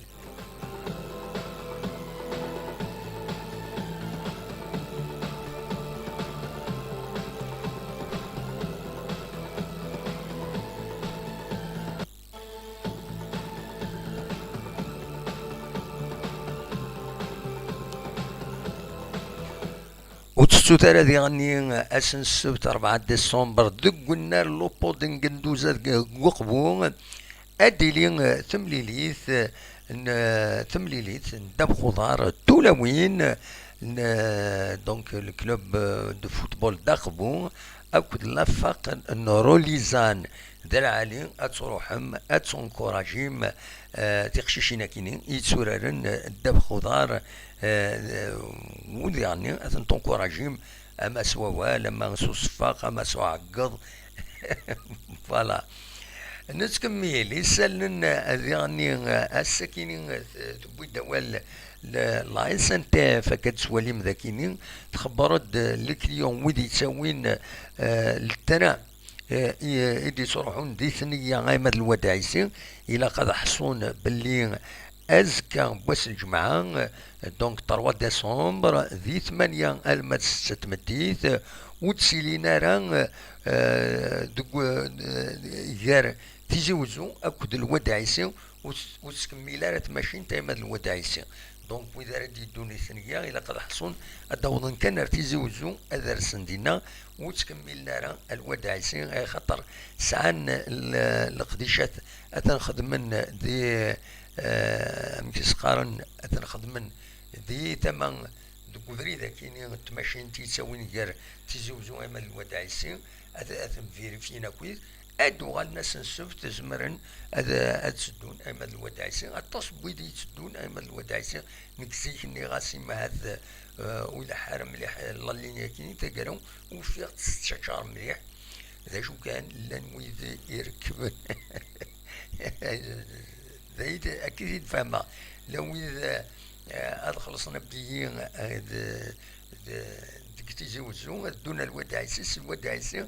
Ur ttettut ara diɣenni ass n ssebt rebɛa décembre deg unnar Lopo d Ngenduza deg Uqbu, ad d-tili temlilit n temlilit n ddabex uḍar, tulawin n, donc, le club de football d'Aqbu akked l'AFAC n Rolizan. D lɛali ad truḥem ad tenkurajim, eh, tiqcicin akini yetturaren ddabex uḍar, eh, wid yeɣni ad ten-tenkurajim, ama s wawal, ama s uṣeffaq, ama s uɛeggeḍ. Voilà. Nettkemmil isallen, eh, diɣenni, eh, ass-akini, eh, tewwi-d awal l-, la S N T F, akka d-tettwalim dakini, txebber-d, eh, les clients, wid yettawin, eh, le train, eh, i, i d-yettruḥun di tnegga Ɛimad Lwad Ɛisi, ilaq ad ḥṣun belli azekka n wass n lǧemɛa, donc trois décembre, di tmanya alma d setta n tmeddit, ur ttilin ara, eh, deg, eh, gar Tizi Wezzu akked Lwad Ɛisi, ur tt-, ur tettkemmil ara tmacint Ɛimad Lwad Ɛisi. Donc, wid ara d-yeddun i tnegga, ilaq ad ḥṣun ad d-awḍen kan ar Tizi Wezzu, ad rsen dinna, ur ttkemmilen ara ar Lwad Ɛisi, axaṭer sɛan l-, leqdicat ad ten-xedmen di, eh, amek i s-qqaren, ad ten-xedmen di tama, deg ubrid akini n tmacint yettawin gar Tizi Wezzu Ɛimad Lwad Ɛisi, ad, ad ten-vérifyin akkit, ad d-uɣalen ass n ssebt, zemren ad, ad tteddun Ɛimad Lwad Ɛisi. Aṭas n wid yetteddun Ɛimad Lwad Ɛisi, nekk zik nniɣ-as i mahat, eh, ur ileḥḥu ara mliḥ, eh, la ligne akini, taggara ufiɣ-tt tettcačar mliḥ. D acu kan, llan wid irekben. D ayen akka i t-id-fehmeɣ. Llan wid, eh, ad xellṣen abiyi, eh, d, d, deg Tizi Wezzu, ad ddun ar Lwad Ɛisi, si Lwad Ɛisi,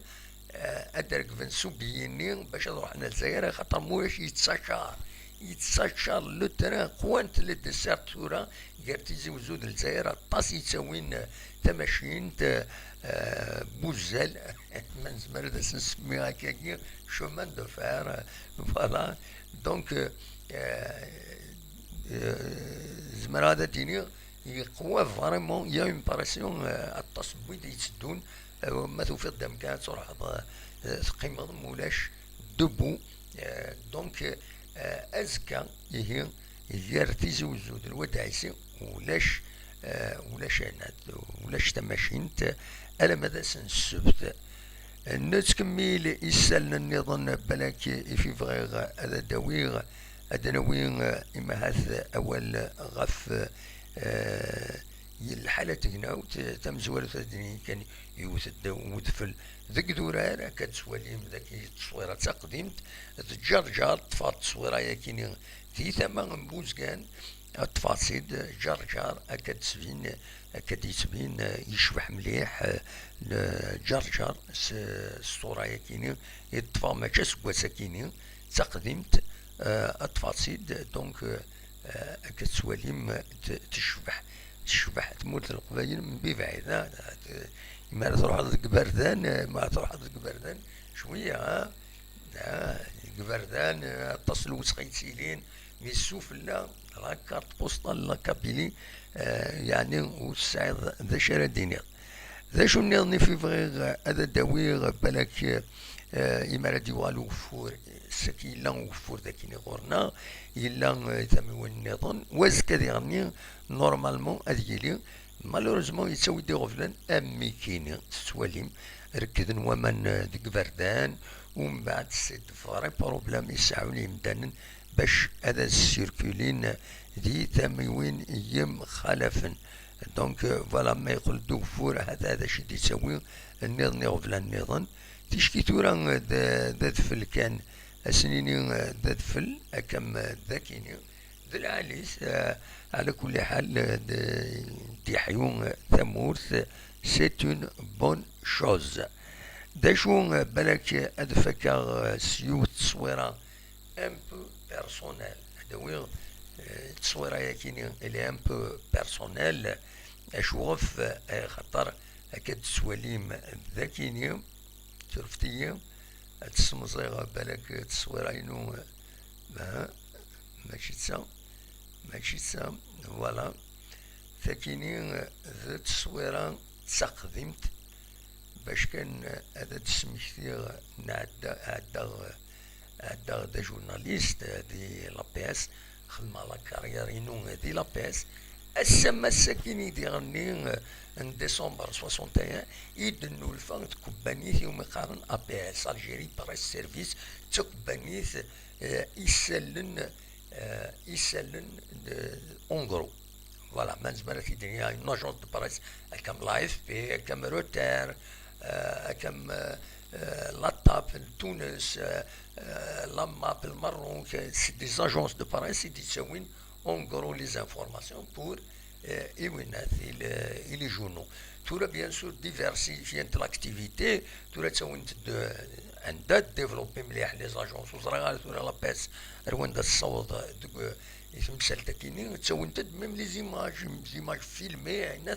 eh, ad rekben s ubiyi-nni bac ad ruḥen ar Lezzayer, axaṭer ma ulac yettcačar. Yettcačar le train, qwant le dessert tura, gar Tizi Wezzu d Lezzayer, aṭas yettawin, eh, tamacint, eh, buzzal, ma nezmer ad as-nsemmi akkagi, chemin de fer, eh, voilà. Donc, eh, eh, eh, zemreɣ ad d-iniɣ, yeqwa vraiment, il y a une pression, eh, aṭas n wid yetteddun, eh, ma tufiḍ-d amkan ad truḥeḍ, eh, teqqimeḍ, ma ulac, debout. Eh, donc, eh, azekka, ihi, gar Tizi Wezzu d Lwad Ɛisi, ulac, eh, ulac anad, ulac tamacint, alamma d ass n ssebt. Nettkemmil isallen nniḍen, balak i fi bɣiɣ ad d-awiɣ, ad d-nawi, eh, imahat awal ɣef, eh, lḥala n tegnawt, eh, tamezwarut ad d-nini kan, iwet-d wedfel deg idurar, akka d-tettwalim dagi tteswira d taqdimt, d Ǧerǧer, ṭṭfeɣ tteswira-yakini di tama n Buzgan, ṭṭfeɣ-tt-id, Ǧerǧer, akka d-tettbin, akka d-yettbin, eh, yecbeḥ mliḥ, eh, n Ǧerǧer s, s ṣṣura-yakini i ṭṭfeɣ mačči aseggas-akini, d taqdimt, eh, ṭṭfeɣ-tt-id, donc, eh, eh, akka tettwalim, eh, t-, tecbeḥ, tecbeḥ tmurt n Leqbayel, mebɛid, ah, t-, mi ara truḥeḍ deg iberdan, eh, mi ara truḥeḍ deg iberdan, cwiya, ah, ah, deg iberdan, eh, aṭas n lewsex yettilin, mi sufella, la carte postale n la Kabylie, eh, yeɛni ur tesɛiḍ d acu ara d-tiniḍ. D acu nniḍen i fi bɣiɣ ad d-awiɣ, balak, eh, imi ara d-yuɣal ugeffur, saki yella ugeffur d akin ɣur-neɣ, yella, eh, tamiwin nniḍen, u azekka diɣenni, normalement, ad yili, malheureusement, yettawi-d iɣeblan am wigini, tettwalim, rekden waman, eh, deg iberdan, umbeɛd c'est de vrais problèmes i seɛɛun yimdanen bac ad as-circulin di tamiwin yemxalafen. Donc, euh, voilà, ma yeqqel-d ugeffur, hata d acu i d-yettawi nniḍen, iɣeblan nniḍen. Ticki tura, euh, d, d adfel kan, ad s-nini, euh, d adfel, akka am, euh, d akini. D lɛali-s, euh, ɛla kulli ḥal, euh, d, d-yeḥyu, euh, tamurt, c'est une bonne chose. D acu, euh, balak ad fakkeɣ, euh, s yiwet n tteswira, un peu personnel. Ad awiɣ, eh, tteswira-yakini, elle est un peu personnelle. Acuɣef? Eh, xaṭer akka d-tettwalim d akini, surfet-iyi, ad tessemẓiɣ balak tteswira-inu, eh, mačči d ta, mačči d ta, voilà. Takini, eh, d tteswira d taqdimt, bac kan ad d-smektiɣ, nɛedda, ɛeddaɣ, ɛeddaɣ d ajurnalist di l'A P S, Xedmeɣ la carrière-inu di l'A P S. Ass-a, ass-agi i d-iɣenni, eh, n décembre soixante et un, i d-nnulfa d tkebbanit iwumi qqaren A P S, Algérie Presse Service, d takebbanit, eh, isallen, eh, isallen de, en gros. Voilà, ma nezmer ad t-id-nini, une agence de presse, comme l'A F P, comme Reuters, euh, comme, euh, euh, La Tape, Tunis, euh, euh, La Map, le Maroc, euh, c'est des agences de presse, c'est des, en gros, les informations pour, euh, et oui, et les, et les journaux. Tura, bien sûr, diversifier l'activité, tura ttawint-d anda développer mliḥ les agences, ur ẓriɣ ara tura l'A P S ar wanda tessaweḍ deg, i temsalt-agi-nni, ttawint-d même les images, les images filmées, ayen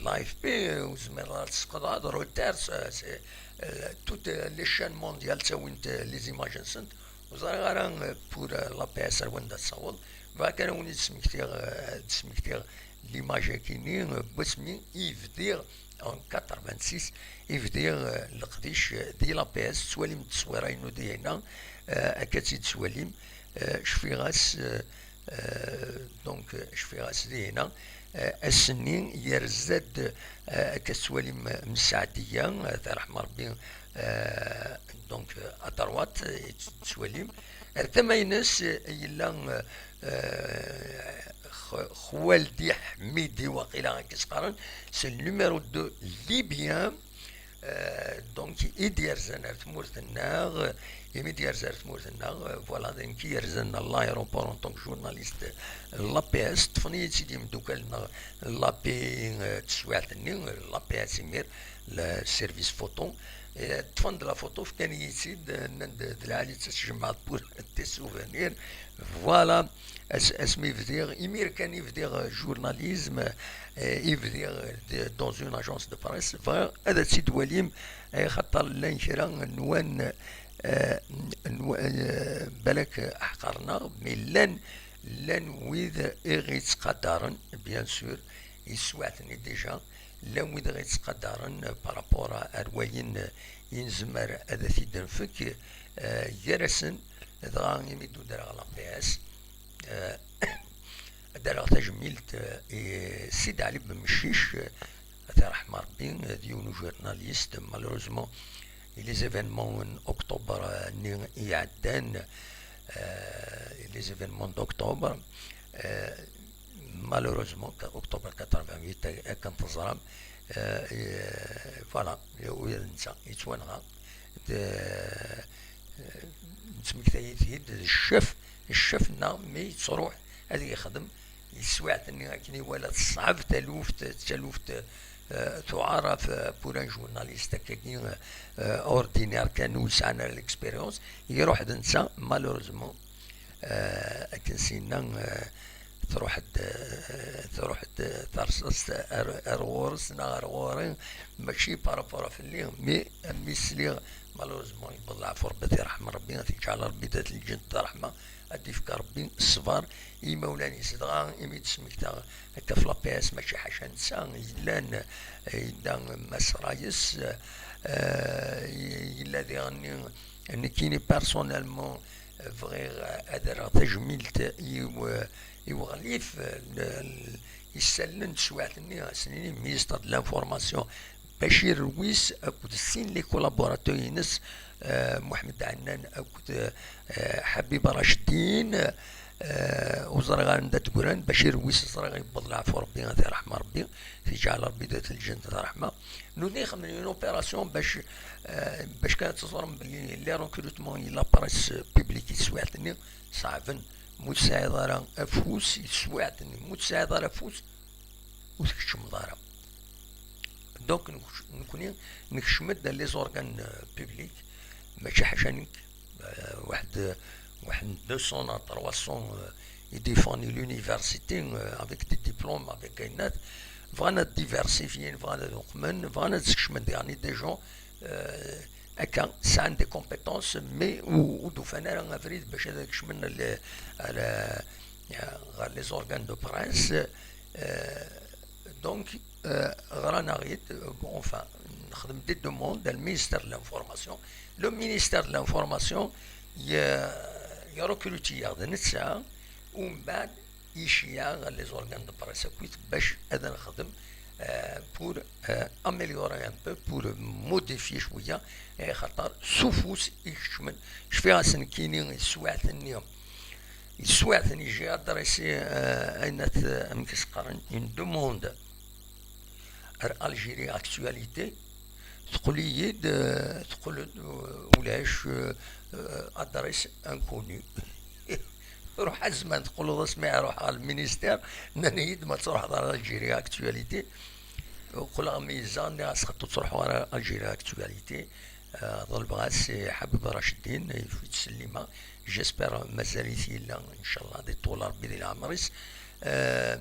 l'A F P, ur zmireɣ ara ad tesqeḍɛeḍ, Reuters, c'est, euh, toutes les chaînes mondiales ttawint, euh, les images-nsent. Ur ẓriɣ ara, euh, pour, euh, l'A P S ar wanda tessaweḍ. Bɣiɣ kan ad wen-id-smektiɣ, euh, ad d-smektiɣ l'image-agi-nni, euh, n wasmi i bdiɣ en quatre-vingt-six, i bdiɣ, euh, leqdic, euh, di l'A P S, tettwalim tteswira-inu dihina, euh, akka tt-id-tettwalim, euh, cfiɣ-as, euh, euh, donc, euh, cfiɣ-as dihina, euh, ass-nni yerza-d, euh, akka tettwalim, euh, Messaɛdiya, euh, ad t-yerḥem Rebbi, euh, donc, euh, à droite, euh, tettwalim. Ar tama-ines, euh, yella, euh, euh, X-, Xwaldi Ḥmidi, waqila akka s-qqaren, c'est le numéro deux libyen, euh, donc, i d-yerzan ar tmurt-nneɣ, imi d-yerza ar tmurt-nneɣ, euh, voilà, d nekk i yerzan à l'aéroport en tant que journaliste, euh, l'A P S, ṭṭfen-iyi-tt-id yimdukal-nneɣ, l'A P I, euh, teswiɛt-nni, euh, l'A P S imir, le service photo, euh, ṭṭfen-d la photo, fkan-iyi-tt-id, euh, nnan-d d lɛali d-tjemɛeḍ pour tes souvenirs, voilà, as-, asmi bdiɣ, imir kan i bdiɣ, euh, journalisme, euh, i bdiɣ, euh, de, dans une agence de presse, bɣiɣ ad tt-id-twalim, axaṭer llan kra n wan, euh, n wa-, euh, balak ḥqaren-aɣ, mais llan, llan wid i ɣ-ittqadaren, bien sûr, i teswiɛt-nni déjà, llan wid i ɣ-ittqadaren, euh, par rapport à, ar wayen, euh, i nezmer ad t-id-nfek, euh, gar-asen, dɣa imi d-udreɣ l'A P S, euh, ad d-rreɣ tajmilt, euh, i Sidi Ɛli Ben Meccic, euh, ad t-yerḥem Rebbi, euh, d yiwen ujurnalist, malheureusement, i les événements n octobre, euh, nni i iɛeddan, euh, les événements d'octobre, euh, malheureusement, ka-, octobre quatre-vingt-huit, ak-, akken teẓram, euh, euh, voilà, ula d netta yettwanɣa. D, euh, nettmektay-it-id, d ccef, ccef-nneɣ mi yettruḥ ad yexdem, i teswiɛt-nni akken iwala teṣɛeb taluft, d taluft, euh, tuɛer ɣef, euh, pour un journaliste akkagi, euh, ordinaire kan ur yesɛan ara l'expérience, iruḥ d netta, malheureusement, euh, akken sinna, euh, truḥ-d, euh, truḥ-d terṣaṣt ar, ar ɣur-s neɣ ar ɣur-i, mačči par rapport fell-i, mais mi sliɣ, malheureusement, yewweḍ leɛfu Rebbi, ad t-yerḥem Rebbi, ad t-yeǧɛel Rebbi d at lǧent d ṛṛeḥma, ad d-yefk Rebbi ṣṣber i yimawlan-is. Dɣa imi d-smektaɣ akka ɣef l'A P S, mačči ḥaca netta, yellan, yella Mass Rayes, euh, yella diɣenni, nekkini personnellement, bɣiɣ ad rreɣ tajmilt i w-, i weɣlif, l-, l-, isallen n teswiɛt-nni, ad s-nini ministre de l'information, Bacir Lewis akked sin les collaborateurs-ines, euh, Mohamed Annan akked, euh, Habib Rachdin, euh, ur ẓriɣ ara anda d-ggran, Bacir Lewis ẓriɣ yewweḍ leɛfu Rebbi, ad t-yerḥem Rebbi, t-yeǧɛel Rebbi d at lǧent d ṛṛeḥma. Nutni xedmen une opération bac, euh, bac kan ad teẓrem belli les recrutements i la presse publique i teswiɛt-nni ṣeɛben, ma ur tesɛiḍ ara afus i teswiɛt-nni, ma ur tesɛiḍ ara afus, ur tkeččmeḍ ara. Donc, nekc-, nekni nekcem-d dans les organes, euh, publics, mačči ḥaca nekk, euh, waḥed, waḥed deux cents à trois cents, euh, i d-ifɣen i l'université, euh, avec des diplômes, avec ayennat, bɣan ad diversifien, bɣan ad uqmen, bɣan ad skecmen diɣen des gens, euh, akka, sɛan des compétences, mais ur, ur d-ufan ara abrid bac ad kecmen le-, le-, ɣer les organes de presse. Euh, donc, euh, ɣran-aɣ-id, euh, bon, enfin, nexdem des demandes à le ministère de l'information. Le ministère de l'information, i-, irecruti-yaɣ d netta, Umbeɛd iceyyeɛ les organes de presse akkit bac ad nexdem, euh, pour, euh, améliorer un peu, pour modifier cwiya, eh, xaṭer s ufus i keččmen. Cfiɣ-as nekkini i teswiɛt-nni, i teswiɛt-nni j'ai adressé, euh, ayen at, amek i s-qqaren, une demande ar Algérie Actualité, teqqel-iyi-d, euh, teqqel-d, euh, ulac, euh, euh, adresse inconnue. Ruḥ azman teqqleḍ asmi ara ruḥeɣ ɣer lministir, nnan-iyi-d ma truḥeḍ ɣer Algérie Actualité. Qqleɣ meyyzeɣ, nniɣ-as xaṭer ur ttruḥuɣ ara Algérie Actualité. Euh, ḍelbeɣ-as i Ḥabib Racedin, yettsellim-aɣ. J'espère mazal-it yella, ncallah, ad iṭul Rebbi di leɛmer-is. Euh,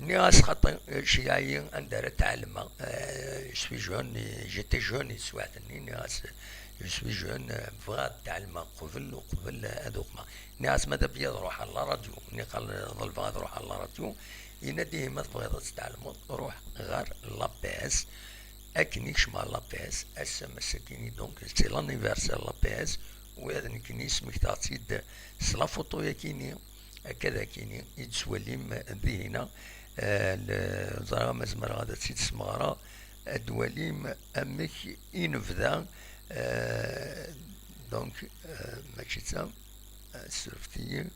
nniɣ-as xaṭi, euh, ceyyeɛ-iyi anda ara tɛelmeɣ. Euh, je suis jeune, j'étais jeune i teswiɛt-nni, nniɣ-as, je suis jeune, euh, bɣiɣ ad tɛelmeɣ qbel, uqbel, euh, ad uqmeɣ. Nniɣ-as ma d abyi ad ruḥeɣ ɣer la radio, nniɣ-as ḍelbeɣ ad ruḥeɣ ɣer la radio, yenna-d ihi ma tebɣiḍ ad tɛelmeḍ, ruḥ ɣer l'A P S. Akken i kecmeɣ l'A P S, ass-a, ass-akini, donc, c'est l'anniversaire l'A P S, u ad nekkini smektaɣ-tt-id s la photo-yakini, akka d akini, i d-twalim dihina, euh, le-, ẓriɣ ma zemreɣ ad tt-id-smeɣreɣ, ad twalim amek i nebda, euh, donc, euh, mačči d ta, euh, surfet-iyi.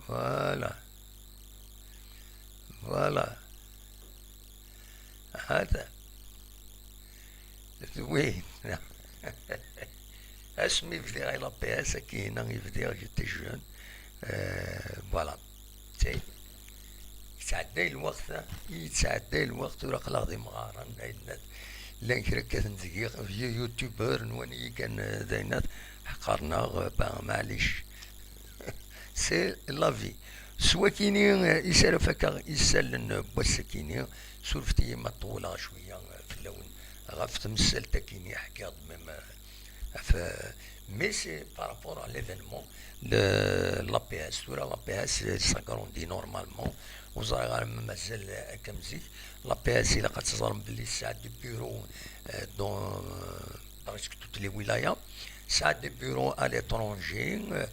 Voilà. Voilà. Hata. D win. Asmi bdiɣ i l'A P S, akkin i bdiɣ, j'étais jeune. Euh, voilà. Yettɛedday lweqt, yettɛedday lweqt, ur aql-aɣ d imɣaren, ayen llan kra kkaten deg-i, vieux youtubeur, nwan-iyi kan, euh, d ayen ḥeqqren-aɣ, euh, ben, maɛlic. C'est la vie. S wakini, euh, i s ara fakeɣ isallen n wass-akini, surfet-iyi ma ṭewwleɣ cwiya, euh, fell-awen, ɣef temsalt-akini ḥkiɣ-d même, euh, ɣef, euh, mais c'est par rapport à l'événement de l'A P S. Tura l'A P S s'agrandit normalement. Ur ẓriɣ ara ma mazal akka am zik. L'A P S, ilaq ad teẓrem belli tesɛa des bureaux, euh, dans, euh, presque toutes les wilayas. Tesɛa des bureaux à l'étranger, euh,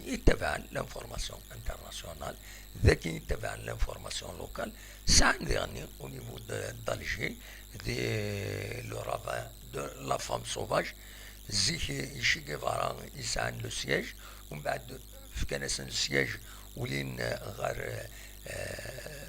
yettabaɛen l'information internationale, d akken yettabaɛen l'information locale. Sɛan diɣenni au niveau de, d'Alger, des, le ravin de la femme sauvage. Zik, Che Guevara yesɛan le siège, umbeɛd fkan-asen le siège, ulin ɣer, euh,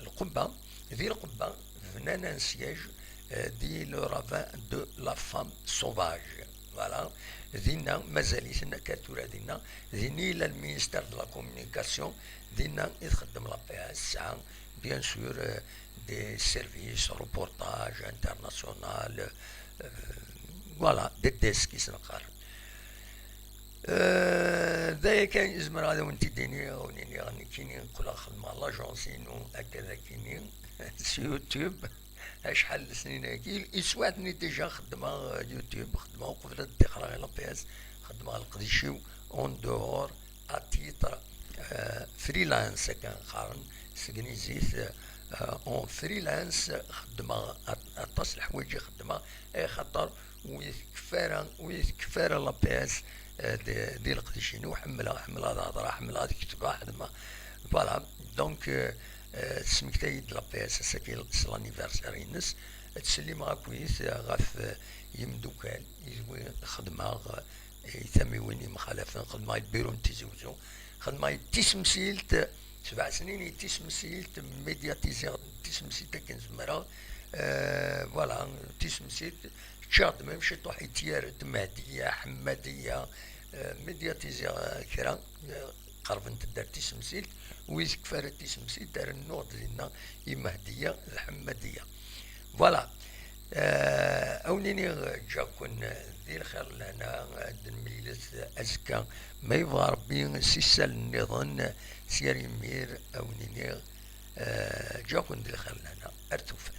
Lqubba. Di Lqubba, bnan un siège, euh, di le ravin de la femme sauvage. Voilà. Dinna, mazal-iten akka tura dinna. Din i yella le ministère de la communication. Dinna i txeddem l'A P S, tesɛa, bien sûr, euh, des services, reportage international, euh, voilà, des desks i s-neqqar. Euh, d aya kan i zemreɣ ad awen-t-id-iniɣ, ad awen-iniɣ nekkini qqleɣ xedmeɣ l'agence-inu akka d akini s YouTube. Acḥal n lesnin-agi, i teswiɛt-nni déjà xeddmeɣ, euh, YouTube, xeddmeɣ uqbel ad ṭṭixreɣ i l'A P S, xeddmeɣ leqdic-iw en dehors à titre, euh, freelance, akken qqaren s tegnizit, euh, en freelance, xeddmeɣ at-, aṭas n leḥwayeǧ i xeddmeɣ, axaṭer ur yi-tekfi ara, ur yi-tekfi ara l'A P S, euh, di, di leqdic-inu. Ḥemmleɣ, ḥemmleɣ ad hedṛeɣ, ḥemmleɣ ad ketbeɣ, ḥemmleɣ, voilà. Donc, euh, euh, tesmektay-d l'A P S ass-agi s l'anniversaire-ines. Ttsellimeɣ akkit ɣef, euh, yimdukal yid-wi xedmeɣ, euh, i tamiwin yemxalafen, xedmeɣ i lbiru n Tizi Wezzu, xedmeɣ i tisemsilt, sebɛ snin i tisemsilt, médiatiser tisemsilt akken zemreɣ, euh, voilà, tisemsilt, ččiɣ-d même ciṭuḥ i tiyaret, Mehdiya, Ḥemmadiya, euh, médiatiser, euh, kra, euh, qerbent-d ar tisemsilt, wi tekfi ara tisemsilt, rennuɣ-d dinna i Mehdiya d Ḥemmadiya. Voilà. Euh, ad wen-iniɣ, ǧǧiɣ-ken di lxir lehna, ad d-nmeylet azekka, ma yebɣa Rebbi, s isal nniḍen, s yir imir, ad wen-iniɣ, euh, ǧǧiɣ-ken di lxir lehna, ar tufat.